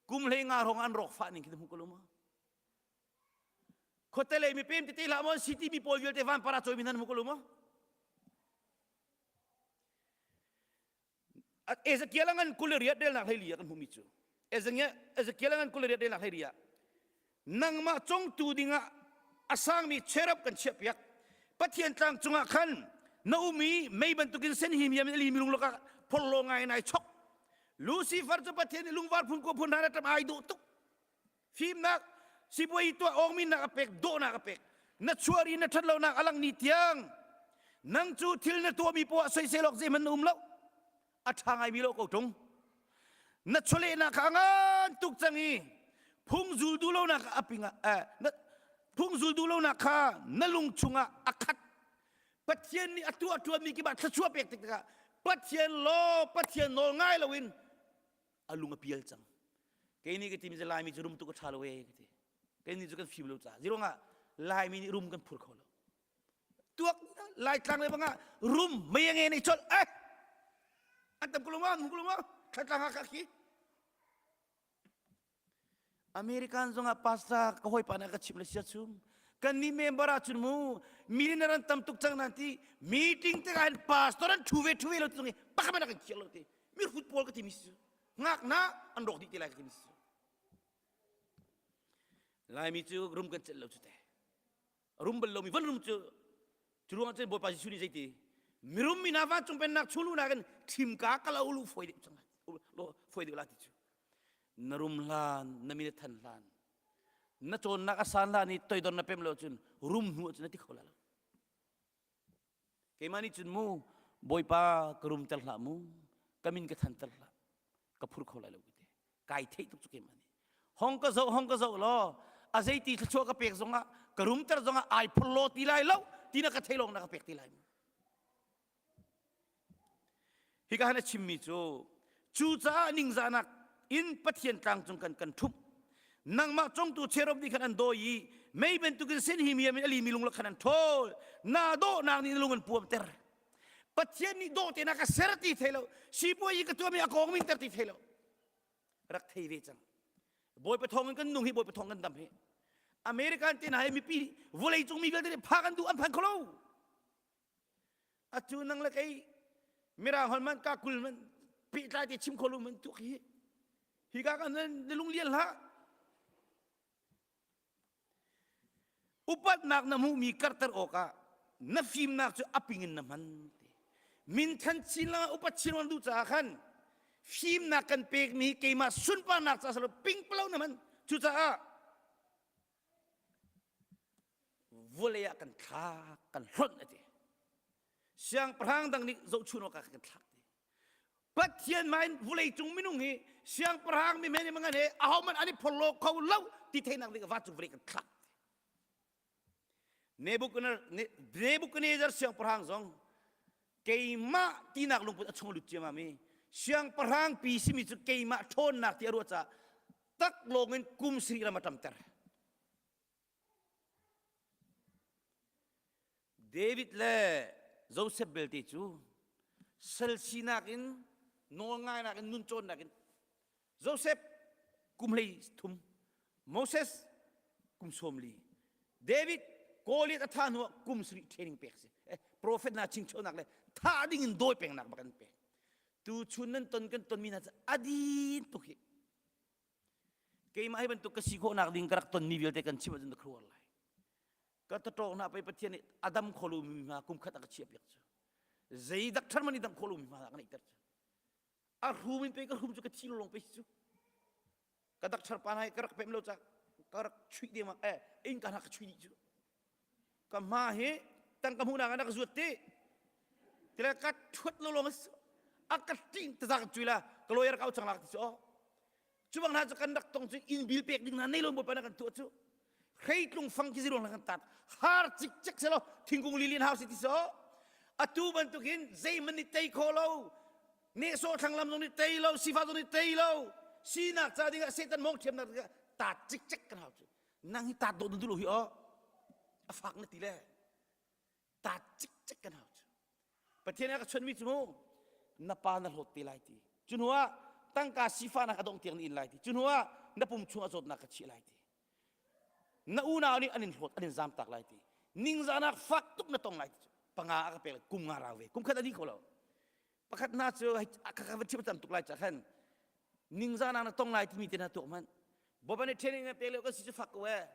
Kum hlei nga hrawng an rawk fah ning khi na hmu ko lo maw? Khuate lei mipem tete hlah maw city mi pawl vialte van para cawi mi nan hmu ko lo maw? Ezekiel a ngan 28 relnak 14 ah kan hmuhmi cu Ezekiel a ngan 28 relnak 14 ah nangmah congtu dingah a sangmi cherub kan chiahpiak Pathian tlang cungah khan na um i mei bantukin sen hi miam in ali milung lakah phorhlaw ngai in ai chok Lucifer cu Pathian nih lungvar phun ko phun hna ṭam ai dawh tuk fimnak sipuai tuah awngminnak a pek dawhnak a pek na chuar i na ṭhatlonak a lang ni tiang nang cu thil na tuahmi poah soisel awk zeihmanh na um lo a ṭha ngaimi lo ko ṭung na chawlehnak kha a ngan tuk cang i phung zul duh lonak a pingah eh, phung zul duh lonak kha na lung chungah a khat Pathian nih a tuah ṭuanmi kip ah thluachuah pek tikah Pathian law Pathian nawl ngai loin a lung a pial cang kei nih ka timi cu laimi cu rum tuk a ṭha lo ee ka ti kei nih cu kan fim lo caah ziruangah laimi nih rum kan phur kho lo tuak laitlang le bangah rum mei a nge nei colh eh an tam ko lo ma ko lo ma thlatlang ha kha khi American zongah pastor ka hawipa nih a ka chimh le sia chung kan nih member ah cun mu millionaire an tam tuk cang nan ti meeting tikah hin pastor an thu ve thu ve lo ti zong hi pakhat hmanh a kan khiak lo ti mi hrut pawl ka ti mi si ngakna an rawk dih te lai ka ti mi si Laimi cu rum kan celh lo cu te rum bal lomi van rum cu cu ruangah cun Bawipa Jesuh nih zeiti mirum mi hna vancung pennak chung luhnak in thimka kal lu foi deuh cang foi deuh la ti cu na rum hlan na min a than hlan na cawnnak a san hlan i toidor na pem lo cun rum hnu cun na ti kho la lo keimah nih cun mu bawipa ka rum ter hlah mu ka min ka than ter hlah ka phur kho lai lo ka ti kai theih tuk cu keimah nih hong ka zoh hong ka zoh law a zeiti thluachuah ka pek zongah ka rumter zongah ai phur law ti lai lo ti na ka thei lawng na ka pek ti lai mu Hika han a chimmi cu cucaah ningzahnak in Pathian tlang cung kan kan ṭhumh. Nangmah congtu cherub nih khan an dawi i mei bantukin sen hi miam in a limi lung khan an ṭhawl. Na dawhnak nih na lung an puamter. Pathian nih dawh te na ka ser ti thei lo. Sipuai i ka tuahmi a kong min ter ti thei lo. Rak thei ve cang. Bawipa thawng in kan nung hi Bawipa thawng kan dam hi. American te hna hi mipi vawlei cung mi vialte nih phak an duh an phan kho lo. Atu nang le kei mirang holh man ka kul man. Pehtlai te chim kho lo man tuk hi. Hi ka kan na lung lian hlah. Upatnak na hmuhmi karter awkah na fimnak cu a ping in na hman ti. Minthan chin lang upat chin wan duh caah khan fimnak kan pekmi hi keimah sunparnak caah salo ping palo na hman. Cucaah vawlei ah kan thlak kan hlonh a ti. Siangpahrang dang nih zohchun awkah kan thlak ti. Pathian mah in vawleicung minung hi siangpahrang mi men mangan he ahohmanh an i phorhlaw kho lo ti theihnak ding vancung vawlei kan thlak. Nebuchadnezzar siangpahrang zong keimah tinak lungput a chung lut ciamam i siangpahrang pi simi cu keimah ṭhawnnak ti a ruah caah tak lawng in kum sarih ram a ṭamter. David le Joseph belte cu sal sinak in nawlngainak in nun cawnnak in Joseph kum hlei thum Moses kum 40 David Goliath a thah hnuah kum sarih training pek si eh, prophet hna chingchonak le thah ding in dawi pengnak bak an pek tu chun nan ton kan tonmi hna cu adin tuk hi keimah hi bantuk ka si khawhnak ding ka rak tonmi vialte kan chim ahcun na khuaruah lai ka tatawk hna pei Pathian nih a dam kho lomi hna kum khat a ka chiah piak cu zei doctor man nih dam kho lomi hna a ka neihter cu a hrum in pei ka hrum cu ka thi lawng pei cu ka doctor pa hna ka rak pem lo ca ka rak chuih ding eh inn ka hna ka chuih dih cu ka hma hi tang ka hmuhnak ah ka zuat ti tila ka thuat lo lawng a ka ting taza ka cui la ka lawyer ka au chang lak ti cu cu bang hna cu kan rak tong cu inn bil pek ding hna nei lo bawipa na kan tuah cu hreitlung fang khi ziruang kan tat har cik cek selo thingkung lilin hau si ti so atu bantukin zeiman ni tei kho lo nehsawh thlanglam zong nih tei lo sifa zong nih tei lo sinak ca dingah Satan mong thiamnak dingah tat cik cek kan hau cu nang hi tat dawh na duh lo hi aw a fak na ti le tat cikcek kan hau cu Pathian a ka chonmi cu mu na pa na hlawt te lai ti cu hnu ah tangka sifahnak a dong tiang na in lai ti cu hnu ah na pum chung a zawtnak ka chiah lai ti na unau nih an in hlawt an in zamtak lai ti ningzahnak fak tuk na tong lai ti panga a ka pek kum nga rau ve kum khat a di kho lo pakhat hna cu ka ka van chim tam tuk lai ca khan ningzahnak na tong lai timi te hna tuak hmanh Bawipa nih training na pek lio kan si cu fak ko eh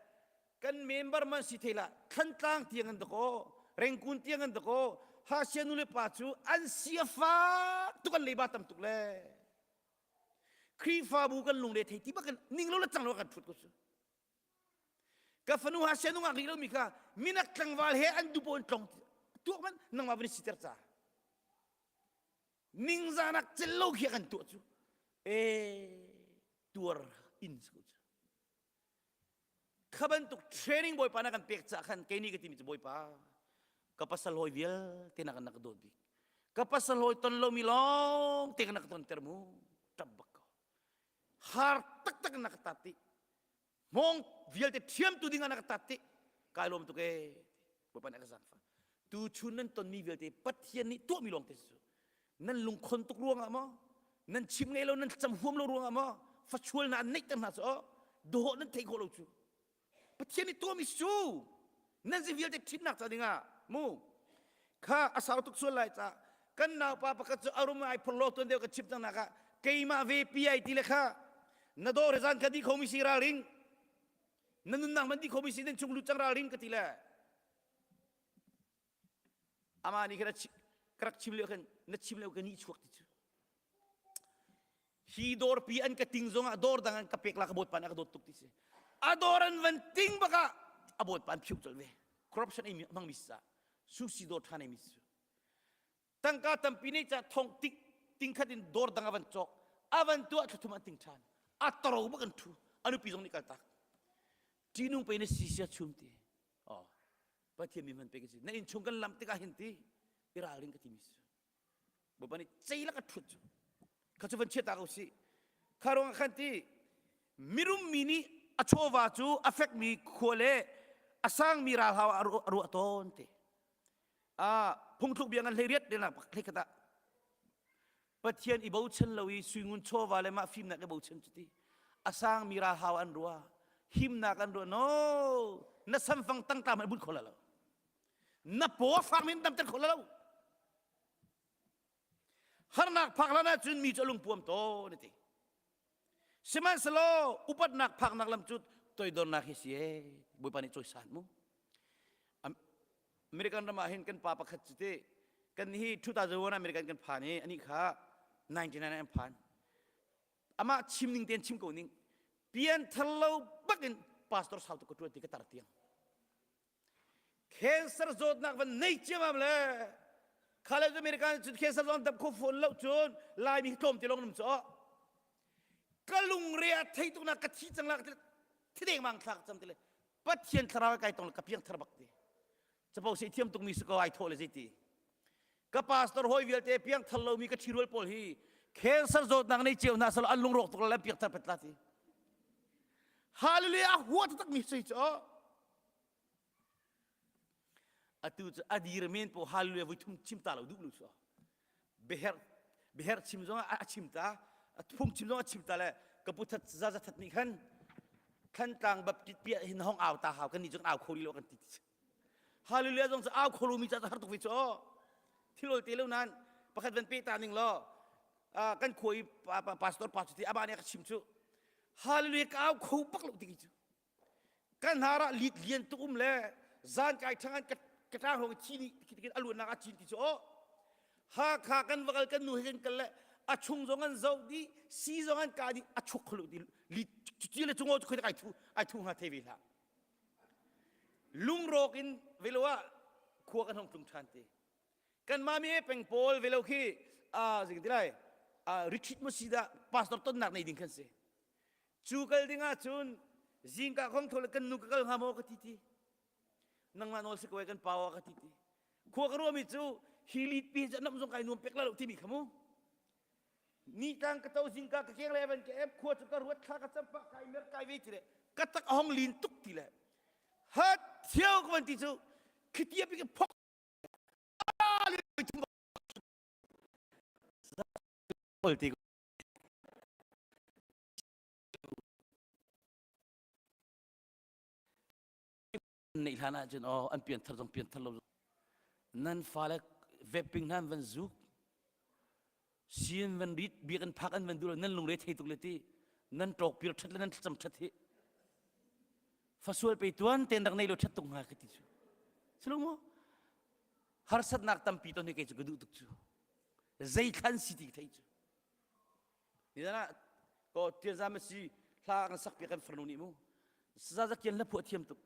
kan member man si thei la Thantlang tiang an dakaw Rengkun tiang an dakaw Hasia nu le pa cu an sia fak tuk an leiba tam tuk le Khrihfabu kan lungre thei ti bak ning lo le cang lo kan thut ko cu ka fanu Hasia nu ngak rih lomi kha minak tlangval he an dupo in tlong tuak man nangmah van i siter ca ningzahnak cel lo khi kan tuah cu e tuar in si ko cu kha bantuk training bawipa na kan pek cah khan kei nih ka timi cu bawipa ka pasal hawi vialte na kan na ka dawt bik ka pasal hawi ton lomi lawng te ka na ka ton ter mu ṭap bak ko har taktak na ka tat ti hmawng vialte thiamtu ding ah na ka tat ti kai lawm tuk ee Bawipa nih a ka zaangfah tu chun nan tonmi vialte Pathian nih tuahmi lawng te cu nan lungkhon tuk ruangah maw nan chim ngei lo nan cam huam lo ruangah maw fachual na an neihter hna cu dawh nan thei khawh lo cu Pathian nih tuahmi cu nan zi vialte ṭhitnak ca dingah mu kha a sau tuk sual lai ca kan naupa pakhat cu arum ai phorhlaw tuan deuh ka chim cang nak ah keimah ve pi ai ti le kha na dawr he zan kha di khomi si ralring na nunnak man di khomi si nan chung lut cang ralring ka ti le ama nih khan ka rak chim lio khan na chim lio ka ni chuak ti cu Hi dawrpi an ka ting zongah dawr dang an ka pek la ka bawt pan a ka dawt tuk ti si. A dawr an van ting bakah a bawt pan phiu colh ve. Corruption ei hmang mi sa. Susi dawr than ei mi su. Tangka tampi nei ca thong tik ting khat in dawr dang a van cawk. A van tuah thluthum an ting than. A taro bak an thu. Anupi zong nih kal tak. Ṭihnung pe na si sia chum ti. Oh. Pathian mi hman pe ka si. Na inn chung kan lam tikah hin ti. I ralring ka ti mi su. Bawipa nih ceilak a ṭhut cu kha cu van chia ta ko sih kha ruangah khan ti mirum mi nih a chawva cu a fekmi khua le a sangmi ralhau ah a ruah tawn ti a phungthluk bia ngan hlei riat lena hlei khat ah Pathian i bochan lo i suingun chawva le mah fimnak i bochan cu ti a sangmi ralhau an ruah himnak an ruah no na samfang tangka hmanh bunh kho la lo na paw a fak min damter kho la lo. Harnak phak hlan ahcun mi cu a lungpuam tawn a ti. Sihmanhsehlaw upatnak phaknak lam cu toidornak hi si ee. Bawipa nih cawisan mu. American ram ah hin kan pa pakhat cu ti kan hi 2001 American kan phan i anih kha 99 an phan. Amah chim ning tein chim ko ning. Pian thar lo bakin pastor sau tu ka tuan ti ka tar tiang. Cancer zawtnak van nei ciamam le kha le American cun cancer zong dam kho fawn lo cun Laimi hi tlawm ti lawng num cu ka lungre a thei tuk nak ka thi cang la thi deng mang thlak cang ti le Pathian thlarau kai tong le ka piang thar bak ti capo sei thiam tuk mi si ko ai thawh le zeiti ka pastor hoi vialte piang thar lomi ka ṭhirual pawl hi cancer zawtnak nei cio hna salo an lungrawk tuk le piang thar pet la ti hallelujah a hua taktak mi sei cu Atu cu a dir men po hallelujah vui thum chim ta lo duh lu su. Beher beher chim zong a chim ta, a phung chim zong a chim ta le ka pu that za za that nih khan Thantlang Baptist pia hin hong au ta hau kan ni cu kan au kho lo kan ti. Hallelujah zong cu au kho lo mi ca har tuk ve cu. Thil te lo nan pakhat van pe ta ning law kan khuai pastor pa cu ti aba nih a ka chim cu hallelujah ka au kho bak lo ti cu kan hnar ah lit lian tuk um le zan kai ṭhangan ka ka ṭang hrawng thi nih khi a luannak a cin ti cu aw Hakha kan va kal kan nu he kan kal le a chung zong an zoh dih si zong an kah dih a chuk khulu ti lit ci le chungo khoi ai thu ai thu hnga thei ve hlah lungrawk in velo ah khua kan hong tlung ṭhan te kan mami peng pawl velo khi a zing ti lai retreat mo si dah pastor tonnak nei ding khan si Cu kal ding ahcun zingka khong tho le kan nu ka kal hnga maw ka ti ti. Nangmah nawl si ko kan pa ka ti ti. Khua ka ruahmi cu hi lit pi cu nam zong kai nuam pek la lo timi kha mu. Ni tang ka to zingka ka keng le van ka em khua cu ka ruat thla ka campa kai mer kai ve ti le ka tak a hong lin tuk ti le hat thiau ka van ti cu khitia pi ka phok ti Neih hlan ahcun aw an pianthar zong pianthar lo nan fale vaping hna an van zuk sin van rit biakinn phak an van duh lo nan lungre thei tuk le ti nan ṭawk pir ṭhat le nan thlacam ṭhat hi fasual pe tuan ten rak nei lo ṭhat tuk hnga ka ti cu si lo maw harsatnak tampi ton hi kei cu ka duh tuk cu zei thlan si ti thei cu Nizan ah ko Tianzam si hla kan sak piak kan farnu nih mu. Zazakian hla phuah thiam tuk.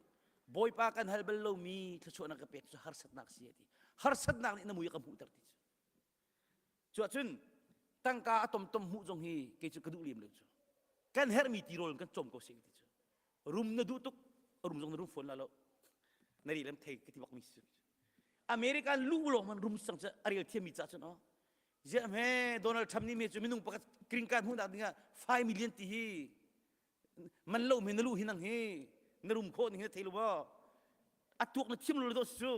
Bawipa kan hal bal lomi thluachuahnak ka pek cu harsatnak si a ti. Harsatnak nih na mui a ka hmuhter ti cu. Cuahcun tangka a tomtom hmuh zong hi kei cu ka duh lem lo cu. Kan herhmi tirawl kan cawm ko seh ti cu. Rum na duh tuk, rum zong na rum fawn la lo. Na ri lem thei ka ti bak mi si. American lu lawng man rum sang cu a rel thiammi ca cun aw Ziah hme Donald Trump nih me cu minung pakhat green card hmuhnak dingah 5 million ti hi man lo me na lu hi nang hi na rum khawh ning na thei lo maw a tuak na thiam lo do su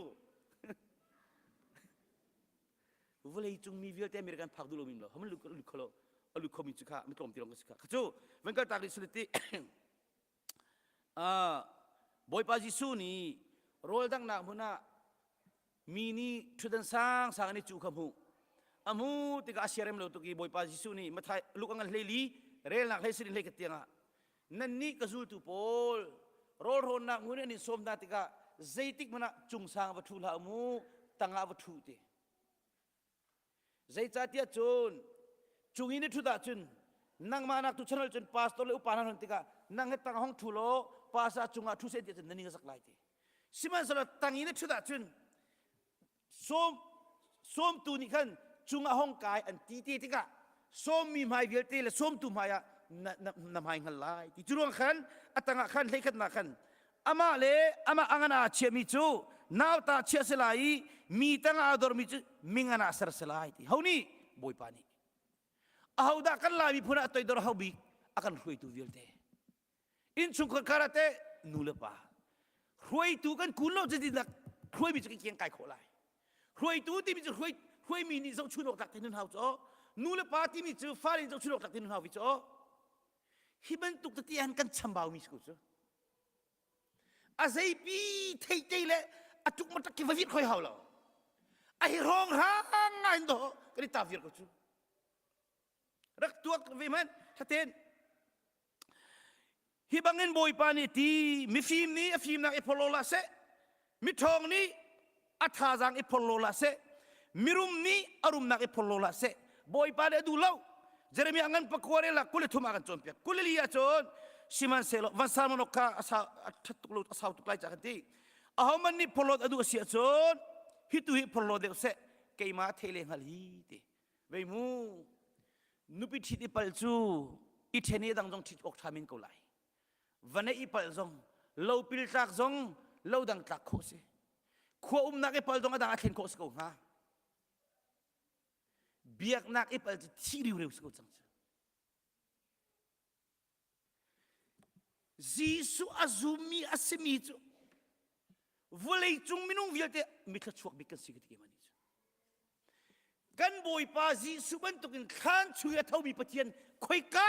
vawlei cung mi vialte American phak duh lo mi lo haman lu lu kholo alu khomi cu kha mi tlawm ti long ka si kha cu van kal tak ri ti Bawipa Jesuh nih rawl danghnak hmun ah mi nih ṭhutdan sangsang an i cuh kha hmuh. A hmu tikah a siarem lo tuk i Bawipa Jesuh nih Matthai Luke a ngan hleili relnak hlei sin hlei khat tiangah nannih ka zultu pawl rawl hrawnnak hmun an in sawm hna tikah zeitik hmanh ah cungsang va ṭhu hlah mu tangah va ṭhu ti. Zeicahtiah cun cung i na ṭhut ahcun nangmah nak tu chanal cun pastor le upa hna hon tikah nang he tang hong ṭhu law pastor cungah ṭhu seh ti ahcun na ning a zak lai ti. Sihmanhsehlaw tang i na ṭhut ahcun sawm sawmtu nih khan cungah hong kai an ti te tikah sawmmi hmai vialte le sawmtu hmai ah na, na, na hmai hngal lai ti cu ruang khan a tangah khan hleikhatnak khan amah le amah a ngan aa chiahmi cu nauta chiah si lai i mi tangah aa dormi cu mingan ah ser si lai ti ho nih bawipa nih ahodah kan lai miphun ah toidor ho bik a kan hruaitu vialte innchungkhar kar ah teh nu le pa hruaitu kan kun lo cu hruaimi cu kan kiang kai khawh lai hruaitu timi cu hruai hruaimi nih zohchun awk tlak te nun hau cu nu le pa timi cu fale nih zohchun awk tlak te nun hau vi cu hi bantuk tete han kan chambau mi si ko cu A zeipi theitei le a tuk matak ki va vir khoi hau lo. A hi rong rang ngai do kan i ta vir ko cu. Rak tuak ve hmanh thaten. Hi bangin Bawipa nih ti mifim nih a fimnak i phorhlaw hlah seh, miṭhawng nih a thazaang i phorhlaw hlah seh, mirum nih a rumnak i phorhlaw hlah seh. Bawipa nih a duh lo. Jeremiah ngan pakua rel ah 23 ah kan cawnpiak. 24 ah cun sihmanhsehlaw van salmonok kha a sau a ṭhat tuk lo a sau tuk lai ca kan ti. Ahohmanh nih phorhlawt a duh a si ahcun hi tu hi phorhlaw deuh seh keimah thei le hngal hi ti. Vei mu nupi ṭhit i pal cu i ṭhen i dang zong ṭhit awk ṭha men ko lai. Va neih i pal zong lopil tlak zong lo dang tlak khawh si. Khua umnak i pal zong a dang a thlen khawh si ko hnga. Biaknak i pal cu thi riureu si ko cang cu. Jesuh a zummi a simi cu vawleicung minung vialte mithluachuak bik kan si ka ti keimah nih cu. Kan Bawipa Jesuh bantukin thlan chung i a thomi Pathian khoika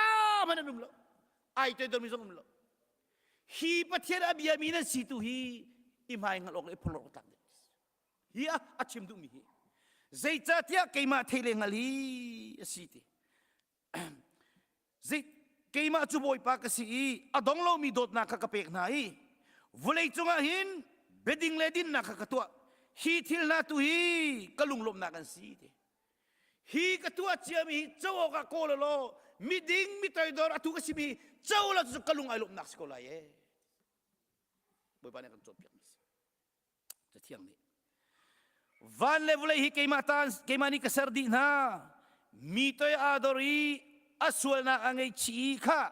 hmanh an um lo. Ai toidormi zong um lo. Hi Pathian a biami nan si tu hi i hmai hngalh awk le i phorhlawt awk tlak deuh. Hi a, a chim duhmi hi. Zeicahtiah keimah thei le hngal hi a si ti. Zei keimah cu Bawipa ka si i a dong lomi dawtnak kha ka pek hna i vawlei cungah hin biading le dinnak kha ka tuah. Hi thil hna tu hi ka lunglawmhnak an si ti. Hi ka tuah ciami hi co awkah kawl law miding mi toidor atu ka simi co lo cu ka lung ai lawmhnak si ko lai e. Bawipa nih a kan cawnpiakmi si. Cathiang nih van le vawlei hi keimah ta keimah nih ka ser dih hna mi toi aa dor i a sualnak a ngei chih i kha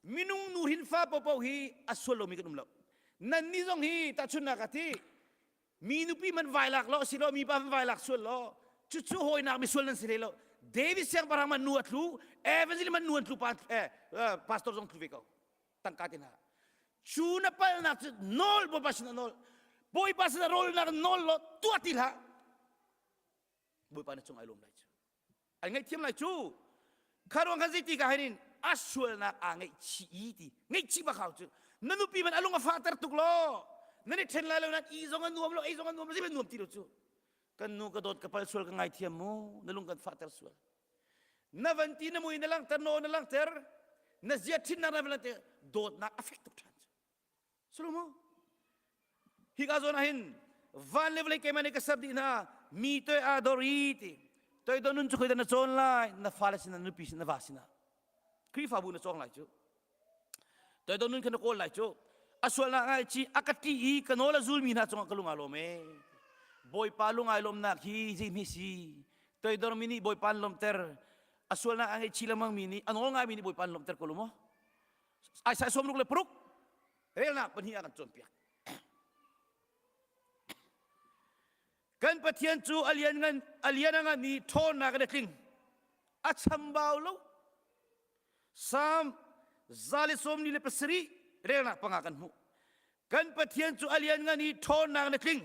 minung nu hin fa popo hi a sual lomi kan um lo nan nih zong hi tahchunnak a ti mi nupi man vai lak lo si lo mi pa man vai lak sual lo cucu hawinak mi sual nan si hlei lo David siangpahrang man nu a tlu Evangelist man nu an tlu pa eh, pastor zong tlu ve ko tangka te hna cu na palnak cu nawl bawipa sin ah nawl bawipa sin ah rawlnak nawl law tuah ti hlah bawipa na cung ai lawm lai cu ai ngaihthiam lai cu kha ruang khan zeiti ka hainin a sualnak aa ngaihchih i ti ngaihchih bak hau cu na nupi man a lung a fahter tuk law nan i ṭhen lai lo nan i zong a nuam lo ei zong a nuam lo zei nuam ti lo cu kan nu ka dawt ka pal sual ka ngaithiam mu na lung kan fahter sual na van ti na mui na langhter no na langhter na zia thinnak na van langhter dawtnak a fek tuk ṭhan cu sulumu hi ka zawn ah hin van le vawlei keimah nih ka ser dih hna mi toi aa dor i ti toi don nun cu khoi dah na cawn lai na fale sinah na nupi sinah na va sinah Khrihfabu na cawng lai cu Toidor nun kha na kawl lai cu. A sualnak ngai chi a ka ṭih i ka nawl a zulmi hna cungah ka lung aa lawm ee. Bawipa lung ai lawmnak hi zeihme si? Toidor mi nih Bawipa an lawmhter. A sualnak a ngaihchih lengmang mi nih a nawl ngaimi nih Bawipa an lawmhter ko lo maw? Isaiah 66 relnak pahnih ah kan cawnpiak. Kan Pathian cu a lian ngan a lian a ngan i ṭhawnnak in a tling. A chambau lo. Salm 147 relnak panga kan hmuh. Kan Pathian cu a lianngan i ṭhawnnak na tling.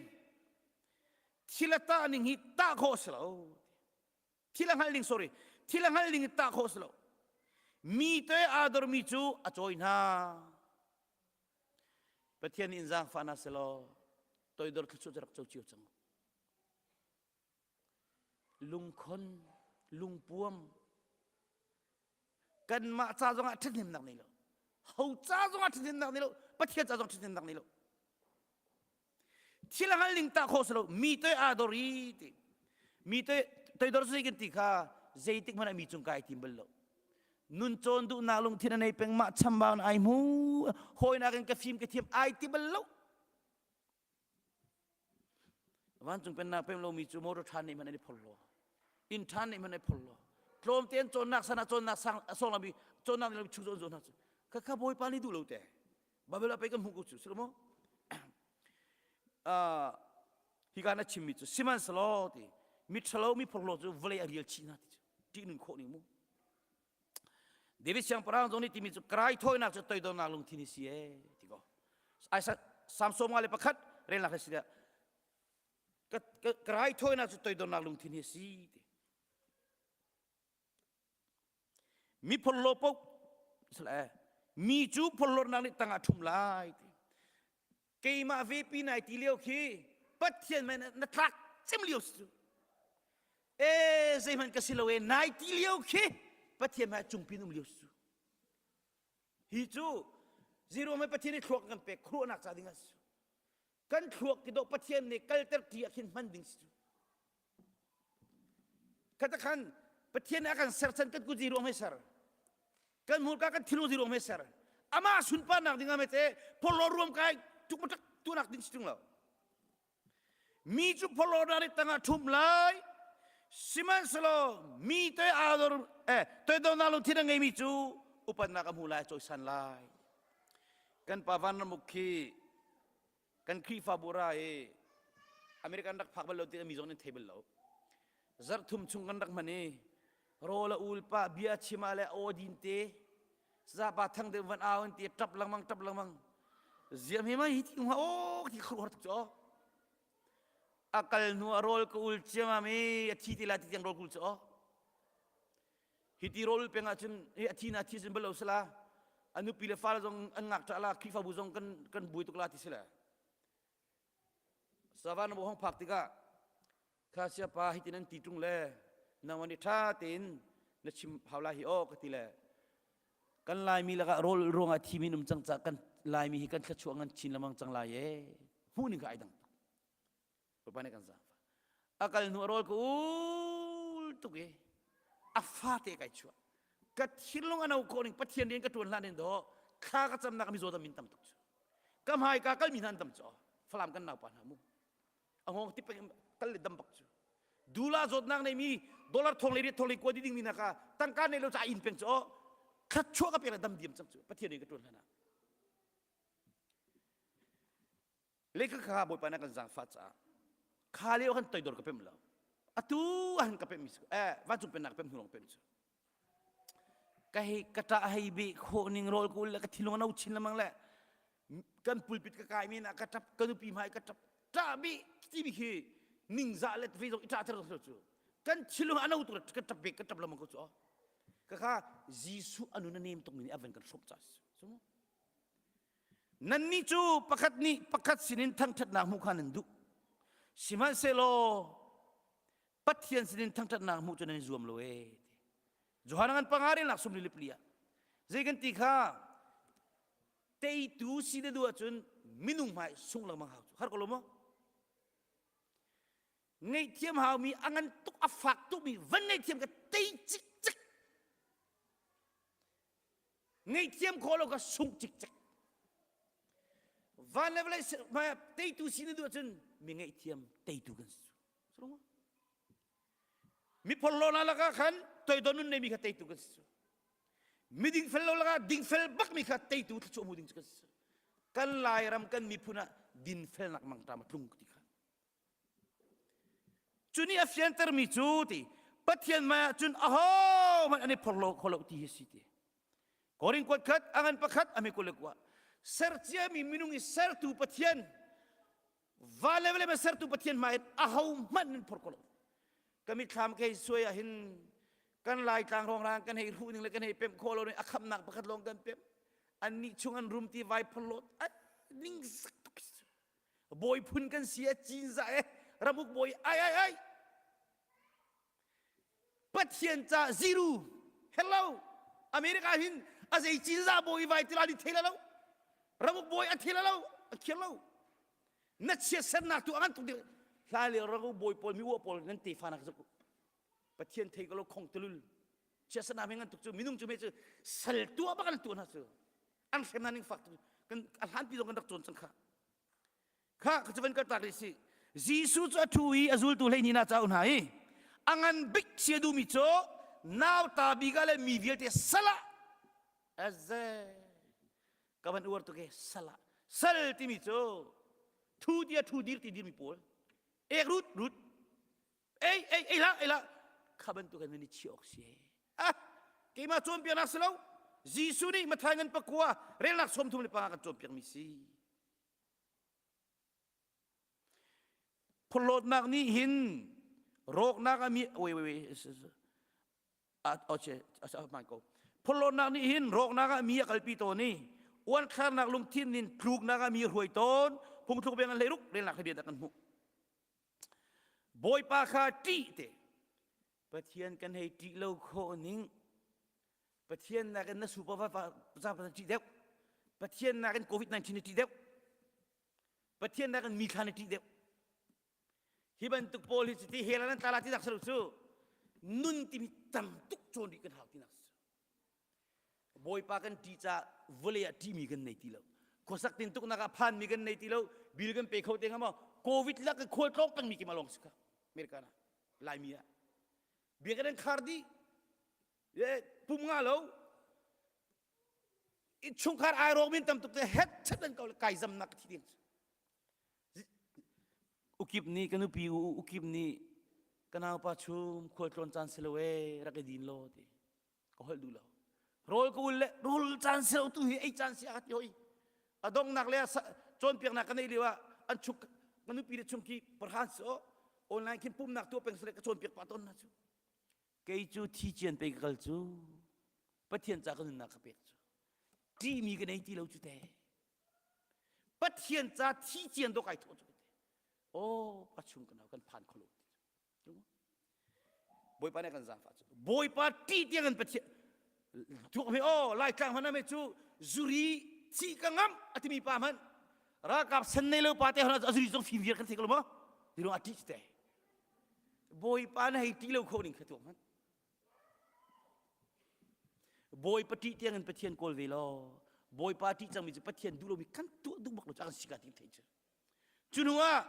Thil a tah ning hi tah khawh a si lo. Thil a hngalh ning sorry, thil a hngalh ning hi tah khawh a si lo. Mi te aa dormi cu a cawi hna. Pathian nih in zaangfah hna selaw toidor thluachuah cu rak co cio cang. Lungkhon, lungpuam, kanmah ca zongah ṭhathnemnak nei lo ho ca zongah ṭhathnemnak nei lo pathian ca zong ṭhathnemnak nei lo thil a hngal ning tah khawh si lo mi toi aa dor i ti mi toi toidor zei kan ti kha zeitik hmanh ah mi cung kai tim bal lo nun cawn duhnak lungthin a nei peng mah chambau na ai hmu hawinak in ka fim ka thiam ai ti bal lo Vancung pennak pem lomi cu motor ṭha nih hmanh an i phorhlaw. Inn ṭha nih hmanh an i phorhlaw. Tlawmte an cawnnak sana cawnnak sang song lami cawnnak nih chung cawn hna cu. Kha kha Bawipa nih duh lo te. Bible ah pei kan hmuh ko cu si lo maw? Uh, hika na chimmi cu sihmanhsehlaw ti mi ṭhalo mi phorhlaw cu vawlei a rial chih hna ti cu ṭih nun khawh ning mu. David siangpahrang zong nih timi cu ka raithawinak cu toidornak lungthin hi si ee ti ko. Isaiah Psalm 51 relnak hi si dah ka, ka, ka raithawinak cu toidornak lungthin hi si ti. Mi phorhlaw paoh mi cu phorhlawtnak nih tangah ṭhum lai ti. Keimah vepi nai ti lio khi Pathian mei na tlak cem lio si cu. E zeihmanh ka si lo e nai ti lio khi. Pathian hmai cungpin um lio su. Hi cu zero mai Pathian i thluak kan pek khuaruahnak ca ding a si. Kan thluak ki do Pathian nih kalter ti ah khin hman ding si. Kata khan Pathian nih a kan ser chan kan kut ziruang he ser. Kan hmurka kan thinlung ziruang he ser. Amah sunparnak ding ah mete phorlo ruam kai tuk matak tunak ding si tung lo. Mi cu phorlo na rit tangah ṭhum lai. Sihmanhsehlaw mi toi aa eh toidornak lungthin a ngeimi cu upatnak a hmu lai, cawisan lai. Kan pa Van Ramuk khi kan Khrihfabu ra i American rak phak bal lo ti mi zong nih thei bal lo. Zarh thum chung kan rak hman i rawl a ul pa bia chim ah le aw din te zapa thang deuh van au an ti tap lengmang tap lengmang ziam hi mai hi ti hma o ti khru har tuk cho a kal hnu a rawl ka ul chiam i a thi ti la ti tiang rawl kul cho hi ti rawl peng ah cun hi a thi na thi cun bal lo sala a nupi le fale zong an ngak ṭah la Khrihfabu zong kan kan buai tuk la ti si le Savan bu hong phak tikah kha siapa hitin an ti ṭung le nangmah nih ṭha tein na chim hau lai hi aw ka ti le kan Laimi lakah rawl ruangah thimi um cang ca kan Laimi hi kan thluachuah ngan chin lengmang cang lai e hmuh ning kha ai dang tuk Bawipa nih kan zaangfah a kal hnu a rawl ka ul tuk i a fate kai chuah ka thinlung a no khawh ning Pathian rian ka ṭuan hlan in dawh thla ka camnak mizaw dam min tam tuk cu ka hmai ka kalmi hna an tam cu Falam kan naupa hna mu a ngong ti peng kal le dam bak cu dula zawtnak nei mi dollar thong le riat thong le kua di ding mi na ka tangka nei lo ca in peng cu thlat chuah ka pek le dam diam cang cu Pathian rian ka ṭuan hlan ah Lehkha kha Bawipa nih a kan zaangfah caah kha lio khan toidor ka pem lo. Atu han ka pemmi eh vancung pennak ka pem hnu lawng pem cu. Ka hei ka ṭah hei beh khawh ning rawl ka ul le ka thinlung a no chin lengmang le kan pulpit ka kai men ah ka ṭap ka nupi hmai ka ṭap ṭah beh timi khi ningzah le ve zong i ṭah ter cu kan thinlung a no tuk ka ṭap bek ka ṭap lengmang ko cu ka kha Jesuh a nun a nem tuk mi nih a van kan hrawm ca si Nannih cu pakhat nih pakhat sinin thangṭhatnak hmuh kha nan duh. Sihmanhsehlaw Pathian sinin thangṭhatnak hmuh cu nan i zuam lo ee. Johan ngan panga relnak sum li pli ah zei kan ti kha teitu si na duh ahcun minung hmai sung lengmang hau cu har ko lo maw? Ngaihthiam haumi a ngan tuk a fak tukmi van ngaihthiam ka tei cikcek ngaihthiam khawh lo ka sung cikcek van le vawlei teitu si na duh ahcun mi ngaihthiam teitu kan si mi phorhlaw hna lakah khan toidor nun neimi kha teitu kan si mi dingfel lo lakah dingfel bakmi kha teitu thluachuah hmu ding cu kan si kan Lairam kan miphun ah dinfelnak mangṭam a tlung ti kha Cu nih a fiantermi cu ti Pathian hmai ah cun ahohmanh an i phorhlaw kho lo ti hi si ti. Korin kuat khat a ngan pakhat a mi kul le kua. Serciami minung i sertu Pathian va le vale sertu Pathian hmai in ahohmanh nan phor kho lo. Ka mitthlam ka hei suai ah hin kan Laitlang rongrang kan hei hruh ning le kan hei pemh khawh lo ning a khamnak pakhat lawng kan pemh. Annih chung an rum ti vai phorhlawt ning sak tuk bawi phun kan si a cinzah e ramuk bawi ai ai ai Pathian ca zero hello America hin a zei cinzah bawi vai tila ni thei lo ramuk bawi a thei lo a khiar lo na chia sernak tu angan tuk ding hla le ramuk bawi pawl mi ua pawl nan tefa nak zuk Pathian thei ko lo khong tulul chia sana me ngan tuk cu minung cu me cu sal tua bak an tu na cu an hrem na ning fak tuk kan a hlan pi zong kan rak cawn cang kha kha ka cu van kal tak rih si Jesuh cu a thu i a zultu hlei ni na cau hna i a ngan bik sia duhmi cu nauta bik ah le mi vialte salah aze ka van uar tuk e salah sal timi cu thu tia thu dir ti dirmi pawl ek rut rut ei ei ei hlah ei hlah kha bantuk in nan i chiah awk si ah keimah cawnpiaknak si lo Jesuh nih Mathai ngan pakua relnak 35 kan cawnpiak mi si phorhlawtnak nih hin rawknak a mi wait wait wait ko phorhlawtnak nih hin rawknak ah mi a kalpi tawn i uanthlarnak lungthin in tluknak ah mi a hruai tawn phungthluk beng an hleiruk relnak hi bia kan hmuh Bawipa kha ṭih te. Pathian kan hei ṭih lo khawh ning. Pathian nakin na super pa na ṭih deuh. Pathian nakin COVID-19 na ṭih deuh. Pathian nakin mi thla na ṭih deuh. Hi bantuk pawl hi cuti hell ah nan tla la ti nak si lo cu nun timi tam tuk cawn rih kan hau ti nak si. Bawipa kan ṭih caah vawlei ah ṭihmi kan nei ti lo. Khuasak tintuknak ah phanmi kan nei ti lo. Bil kan pe kho te hnga maw? Covid lak i khual tlawng pengmi ki ma lawng si kha. America na Laimi ah. Biakinn an khar dih. Pum nga lo. Chungkhar ai rawk min tam tuk te het chat an ko le kai zamnak thi ding. Ukip nih ka nupi u ukip nih ka naupa chum khual tlawn caan si lo e rak i din law ti. Ka holh duh lo. Rawl ka ul le rawl caan si lo tu hi ei caan si a ti hoi. A dongnak le cawnpiaknak ka neih lio ah an chuk ka nupi le chung khi parhan si o online khin pumnak tuah peng sile ka cawnpiak pah tawn hna cu. Kei cu thi cian pe ka kal cu Pathian ca ka nunnak ka pek cu. Ṭihmi ka nei ti lo cu te. Pathian ca thi cian do kai thawh cu te. Oh, pa chung ka nau kan phan kholo ti. Bawipa nih kan zaangfah cu. Bawipa ṭih tiang in Pathian tuak me aw Laitlang hmanh me cu zuri thi ka ngam a timi pa hmanh ralkap sen nei lo pa te hmanh a zuri zong fim viar kan thei ko lo maw ti ruang a ṭih te. Bawipa na hei ṭih lo kho ning kha tuak hmanh. Bawipa ṭih tiang in Pathian kawl ve law Bawipa ṭih cangmi cu Pathian duh lomi kan tuah duh bak lo cu an si ka ti thei cu. Cu hnu ah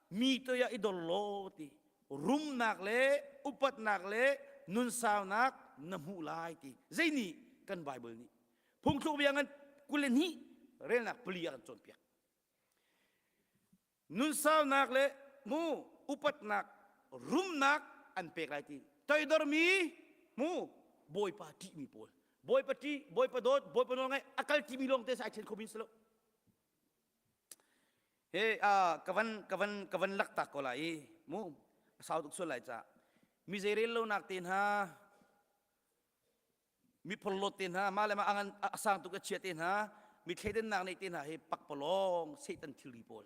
mi toi ah i dor law ti rumnak le upatnak le nunsaunak na hmuh lai ti zei nih kan Bible nih phungthluk bia ngan 22 relnak pali ah kan cawnpiak. Nunsaunak le mu upatnak rumnak an pek lai ti toidormi mu Bawipa ṭihmi pawl Bawipa ṭih Bawipa dawt Bawipa nawl ngaih a kal ṭimi lawng te sa ai ṭhen kho min si lo. He ka van ka van ka van laktak ko lai i mu a sau tuk sual lai ca mi zei rel lonak te hna mi phorhlawt te hna mah le mah angan a sang tuk a chia te hna mi thleidannak nei te hna hi pakpalawng satan thilri pawl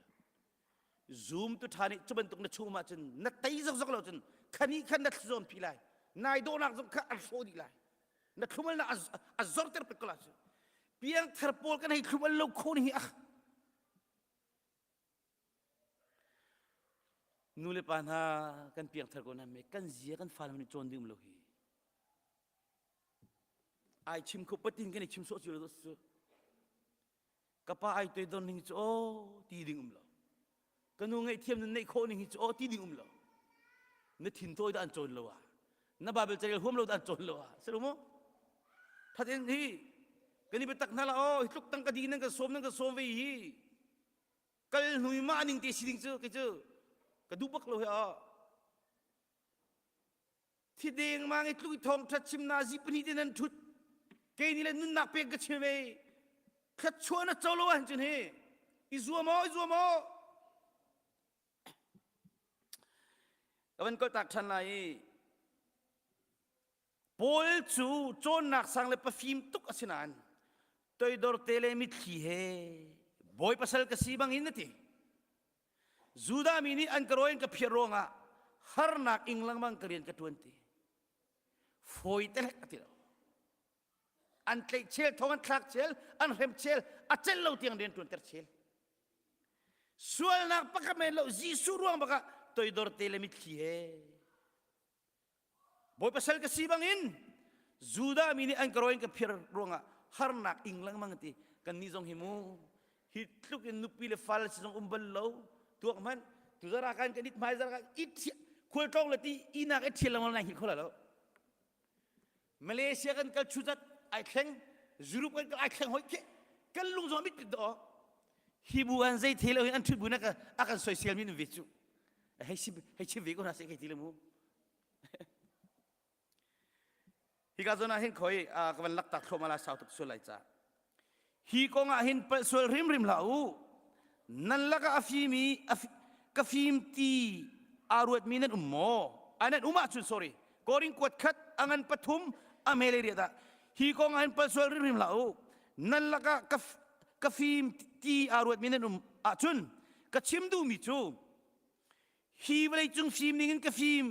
zoom tu tha nih cu bantuk na chum ahcun na tei zokzok lo cun khani khan na thlizon phi lai nai dawhnak zong kha an hrawh dih lai na thlumal na a zorter pek ko la cu piangthar pawl kan hei thlumal lo kho ni hi ah nu le pa hna kan piangthar ko na me kan zia kan fa nih cawn ding lo hi ai chim kho patin kan i chim sawh cu lo cu ka pa ai toi don ning cu aw ti ding um lo ka nu ngaihthiam nun neih khawh ning hi cu aw ti ding um lo na thin tawi dah an cawn lo ah na bible carel huam lo dah an cawn lo ah si lo mu thatin hi kan i biatak hna la aw hi tluk tang ka di nan ka sawm nan ka sawm ve hi kal hnui ma ning te si ding cu kei cu ka duh bak lo hi aw Thi dengmang i tluk i thawngṭha chimnak zipahnih te nan ṭhut. Kei nih le nunnak pek ka chim ei. Thluachuah na co lo ahcun hi i zuam aw, i zuam aw. Ka van kaltak ṭhan lai i Paul cu cawnnak sang le pafim tuk a si nain toidor te le mitthli he bawi pasal ka si bangin a ti. Judah mi nih an ka rawi an ka phiar ruangah harnak ing lengmang ka rian ka ṭuan ti. Fawi te hlek a ti lo. An tlaih chel, thong an thlak chel, an hrem chel, a celh lo tiang rian ṭuanter chel. Sualnak pakhat men lo Jesuh ruang bakah toidor te le mitthli he Bawipa sal ka si bangin Judah mi nih an ka rawi an ka phiar ruangah harnak ing lengmang ti kannih zong hi mu hi tluk in nupi le fal si zong um bal lo tuak hmanh tu zara kan kan it hmai zara kan it khual tlong le ti inak i thial lengmang nai hngilh kho la lo Malaysia kan kal chuzat ai thleng Europe kan kal ai thleng hoi ke kan lung zong mit pit do hi bu an zei the lo hin an thut bu na ka a kan soisel mi ve cu hei sim hei chim ve ko hna se kai ti le mu Hika zawn ah hin khoi ka van laktak thluahmah la sau tuk sual lai ca. Hi kong ah hin palh sual hrimhrim hlah u. Nan lakah a fim i ka fim ti aa ruatmi nan um maw? A nan um ahcun sorry. Korin kuat khat a ngan pathum a mele riat ah hi kong ah hin palh sual hrimhrim hlah u. Nan lakah ka ka fim ti aa ruatmi nan um ahcun ka chim duhmi cu hi vawleicung fim ning in ka fim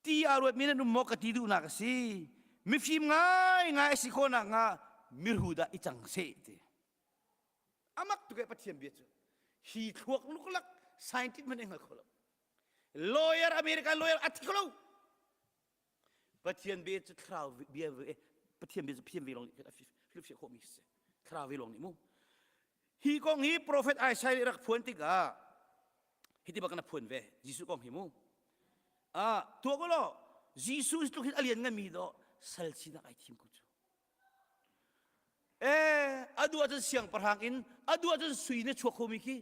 ti aa ruatmi nan um maw ka ti duhnak a si. Mifim ngai ngai a si khawh nakhnga mirhu dah i cang seh ti. Amak tuk eh Pathian bia cu. Hi thluak luklak scientist hmanh hngal kho lo. Lawyer American lawyer a thi kho lo. Pathian bia cu thlarau bia Pathian bia cu Pathian ve lawng nih a hrilhfiah khawhmi si. Thlarau ve lawng nih mu. Hi kong hi prophet Isaiah nih rak phuan tikah hiti bak in a phuan ve Jesuh kong hi mu. Ah tuah ko law Jesuh tluk hin a lian nganmi do sal sinak ai thim ko cu. Eh a duh ahcun siangpahrang in a duh ahcun sui na chuak khomi khi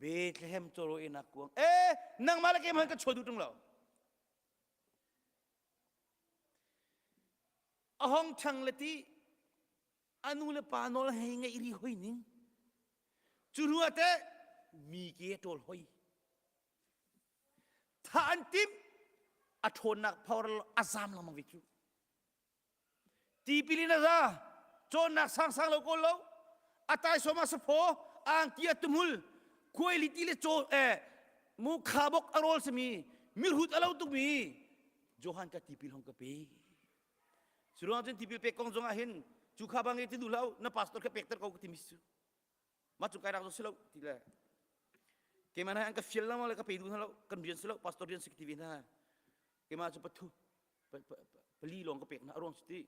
Bethlehem cawraw enak kuang eh nangmah le keimah ka chuah duh ṭung lo. A hong ṭhang le ti a nu le pa nawl hei ngeih ri hoi ning cu hnu ah teh mi ke a ṭawl hoi tha an timh a ṭhawnnak power a zam lengmang ve cu tipil in a za cawnnak sangsang lo kawl lo a taisawm ah saphaw angki a tumhul khuaili ti le caw eh mu khabok a rawl simi mirhut a lo tukmi Johan ka tipil hong ka pe Curuang cun tipil pek kong zongah hin cu kha bang i ti duh hlah na pastor kha pekter ko ka timi cu. Mah cu kai rak zo si lo ti le keimah hna an ka fial lengmang le ka pe duh hna lo kan rian si lo pastor rian si ka ti ve hna. Keimah cu pathu pali lawng ka pek hna a ruang cu ti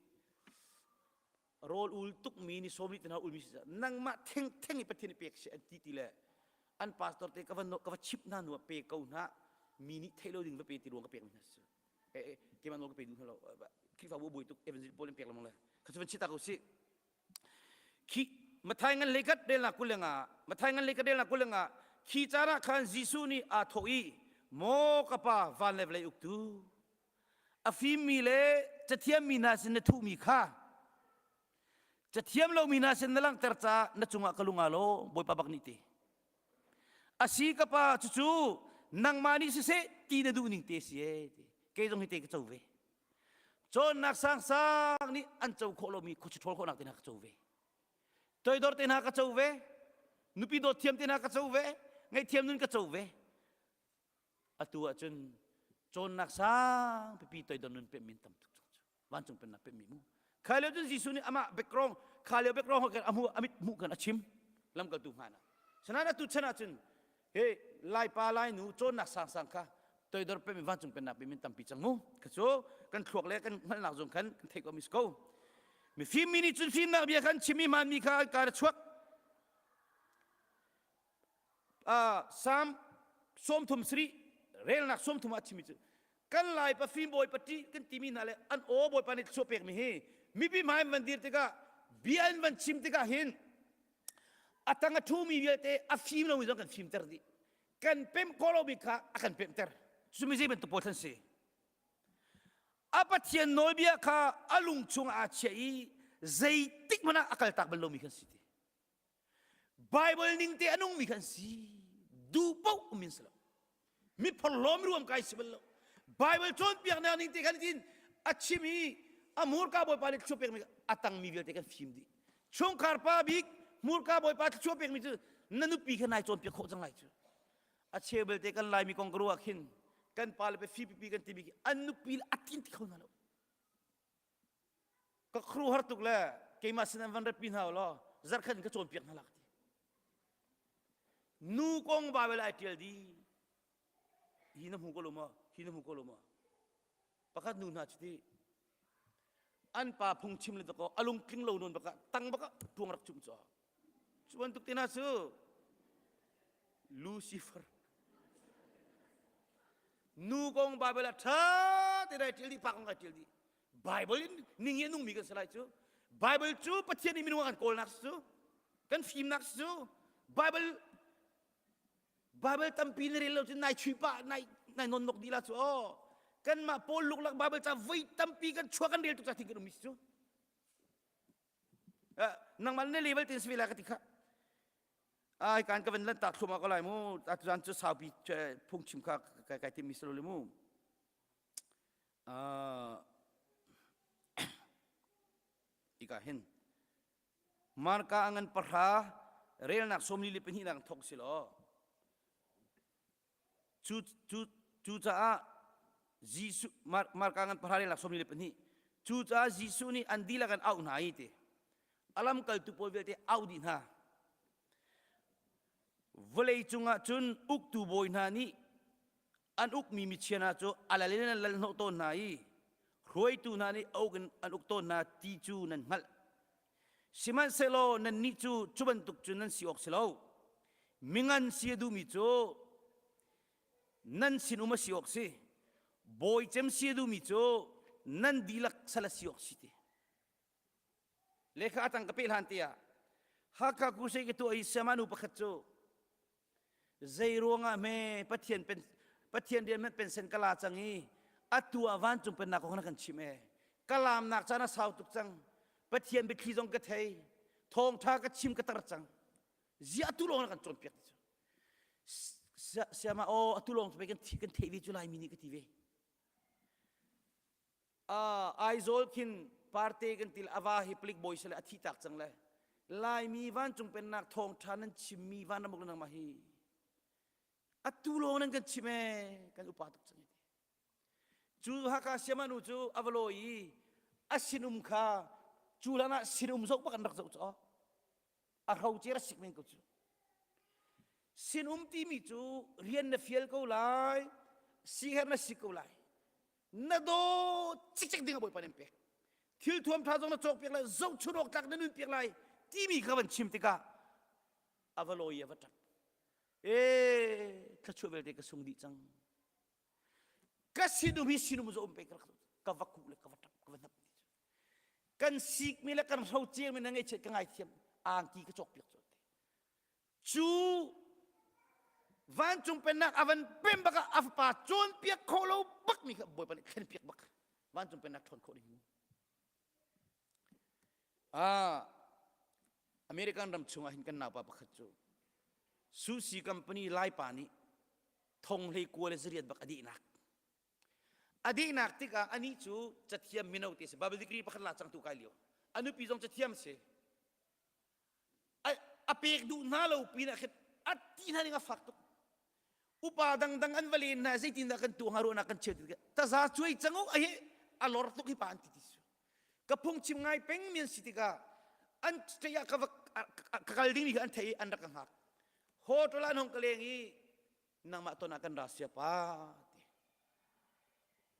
rawl ul tuk mi ni sawm te hna ul mi si nangmah theng theng i Pathian i pek si an ti ti le an pastor te ka va ka va chip hna nu pe ko hna mi nih theih lo ding va pe ti ruang ka pek mi hna si keimah nawl ka pe duh hna lo Khrihfabu buai tuk evangelist pawl in pek lengmang le kha cu van chita ko si khi Mathai ngan leikat relnak kulenga Mathai ngan leikat relnak kulenga khi caan ah khan Jesuh nih aa thawh i maw ka pa van le vawlei uktu a fimmi le cathiammi hna sin na thuhmi kha cathiam lomi hna sin na langhter caah na cungah ka lung aa lawm Bawipa bak nih ti Asi ka pa cucu nangmah nih siseh ti na duh ning te si e ti. Kei zong hi te ka co ve. Cawnnak sangsang nih an co khawh lomi khuachi ṭhawl khawhnak te hna ka co ve. Toidor te hna ka co ve. Nupi dawt thiam te hna ka co ve. Ngaihthiam nun ka co ve. Atu ahcun cawnnak sang pipi toidor nun pemh min tam tuk cang cu. Vancung pennak pemmi mu. Kha lio cun Jesuh nih amah background kha lio background khan a hmu a mit hmuh khan a chim lamkaltu hmaan ah. Sinain atu chan ahcun he Laipa Lainu cawnnak sangsang kha toidor pemmi vancung pennak pemmi tampi cang mu. Kha cu kan thluak le kan hngalhnak zong khan kan theih ko mi si ko. Mifim mi nih cun fimnak bia khan chim i hmaanmi kha an kar a chuak. Salm 33 sarih relnak 30 ah chimmi cu kan lai pafim bawi pati kan timi hna le an aw bawipa nih thluachuah pekmi hi mipi hmai an van dir tikah bia an van chim tikah hin a tang a ṭhumi vialte a fim lomi zong kan fimter dih kan pemh khawh lomi kha a kan pemhter cu mi zei bantuk pawl khan si a Pathian nawlbia kha a lung chungah aa chiah i zeitik hmanh ah a kaltak bal lomi kan si ti Bible ning te a nungmi kan si. Duh paoh um in si lo. Mi phorhlawm ruam kai si bal lo. Bible cawnpiaknak ning te khan tin a chim i a hmurka bawipa nih thluachuah pekmi a tangmi vialte kan fim dih. Chungkhar pa bik hmurka bawipa thluachuah pekmi cu na nupi kha nai cawnpiak khawh cang lai cu. A cheu belte kan Laimi kong ka ruah khin kan pa le pe fi pipi kan timi an nupi le a tin ti kho hna lo. Ka khru har tuk le keimah sin an van ratpi hna law zarkhat in ka cawnpiak hna lak ti. Nu kong Bible ai tial di. Hi na hmu ko lo maw? Hi na hmu ko lo maw? Pakhat nu hna cuti an pa phungchim le dakaw a lungtling lo nawn baka tang baka tuang rak chum cu. Cu bantuk te hna cu Lucifer nu kong Bible ah ṭha te ai ṭial dih pa kong ai ṭial dih Bible in ning i a nungmi kan si lai cu Bible cu Pathian nih minung a kan kawlnak si cu kan fimnak si cu Bible Bible tampi na rel lo cun nai chuih pah nai nai non nok dih la cu aw kanmah Paul luklak Bible ca voi tampi kan chuah kan rel tuk ca thing kan um mi si cu nangmah na level tin si ve la ka ti kha ai kan ka van lan tak thluma ko lai mu atu cu saupi phungchim kha kai kai tim mi si lo le mu ika hin Marka angan pahra relnak sawmli le pahnih nak thok si law cu cu cu caah Jesuh Marka ngan pahra relnak sawmli le pahnih. Cucaah Jesuh nih an dihlak an auh hna i ti. A lamkaltu pawl vialte auh dih hna. Vawlei cungah cun uktu bawi hna nih an ukmi michia hna cu a lal in an lal hnawh tawn hna i hruaitu hna nih a uk in an uk tawn hna ti cu nan hngalh. Sihmanhsehlaw nannih cu cu bantuk cun nan si awk si lo. Mingan si a duhmi cu nan sinum a si awk si. Bawi cem si a duhmi cu nan dihlak sal a si awk si ti. Lehkha a tang ka peh hlan te ah Hakha Crusade ka tuah i sayama nu pakhat cu zei ruangah hme Pathian pen Pathian rian hmanh pensen ka la cang i atu ah vancung pennak kong na kan chim e ka lamnak caan a sau tuk cang Pathian biathli zong ka thei thawngtha ka chim ka tar cang zia atu lawng na kan cawnpiak ti cu sayama aw atu lawng cu kan kan theih ve cu laimi nih ka ti ve Aizawl khin parte kan til ava hi palik bawi sale a thi tak cang le Laimi vancung pennak thawngtha nan chimmi van ramuk nangmah hi atu lawng nan kan chim ee kan upa tuk cang cu Hakha siamanu cu a va lawi i a sinum kha cu hlan ah sinum zoh bak an rak zoh cu a hrocer a sik men ko cu sinum timi cu rian na fial ko lai siher na si ko lai na daw cikcek ding a bawipa nih an pek thil thuam ṭha zong na cawk piak lai zohchun awk tlak na nun piak lai timi kha van chim tikah a va lawi a va ṭap e thluachuah vialte ka sung dih cang ka sinum hi sinum zo um pe ka ka va kuh le ka va ṭap ka va hnap kan sikmi le kan hrocermi na ngaihchiat ka ngaithiam angki ka cawk piak cu cu vancung pennak a van pem bak ah a fapa cawnpiak kho lo bak mi kha bawipa nih thlen piak bak vancung pennak ṭhawn khawh ding ah American ram chungah hin kan naupa pakhat cu Sushi company Laipa nih thong hlei kua le zariat bak a dihnak a dihnak tikah anih cu cathiam mino te si Bible degree pakhat la cangtu kai lio a nupi zong cathiam si a pek duh hna lo pin ah khin a ti hna ning a fak tuk upa dangdang an va len hna zeitin dah kan tuah hnga ruahnak kan cheu ti taza cuai cang u ai a lor tuk hi pa an ti ti su ka phungchim ngai peng mi an si tikah an state ah ka va ka kal ding mi kha an thei i an rak ka hngak hotel ah an hong ka leng i nangmah ton ah kan ra sia pa ti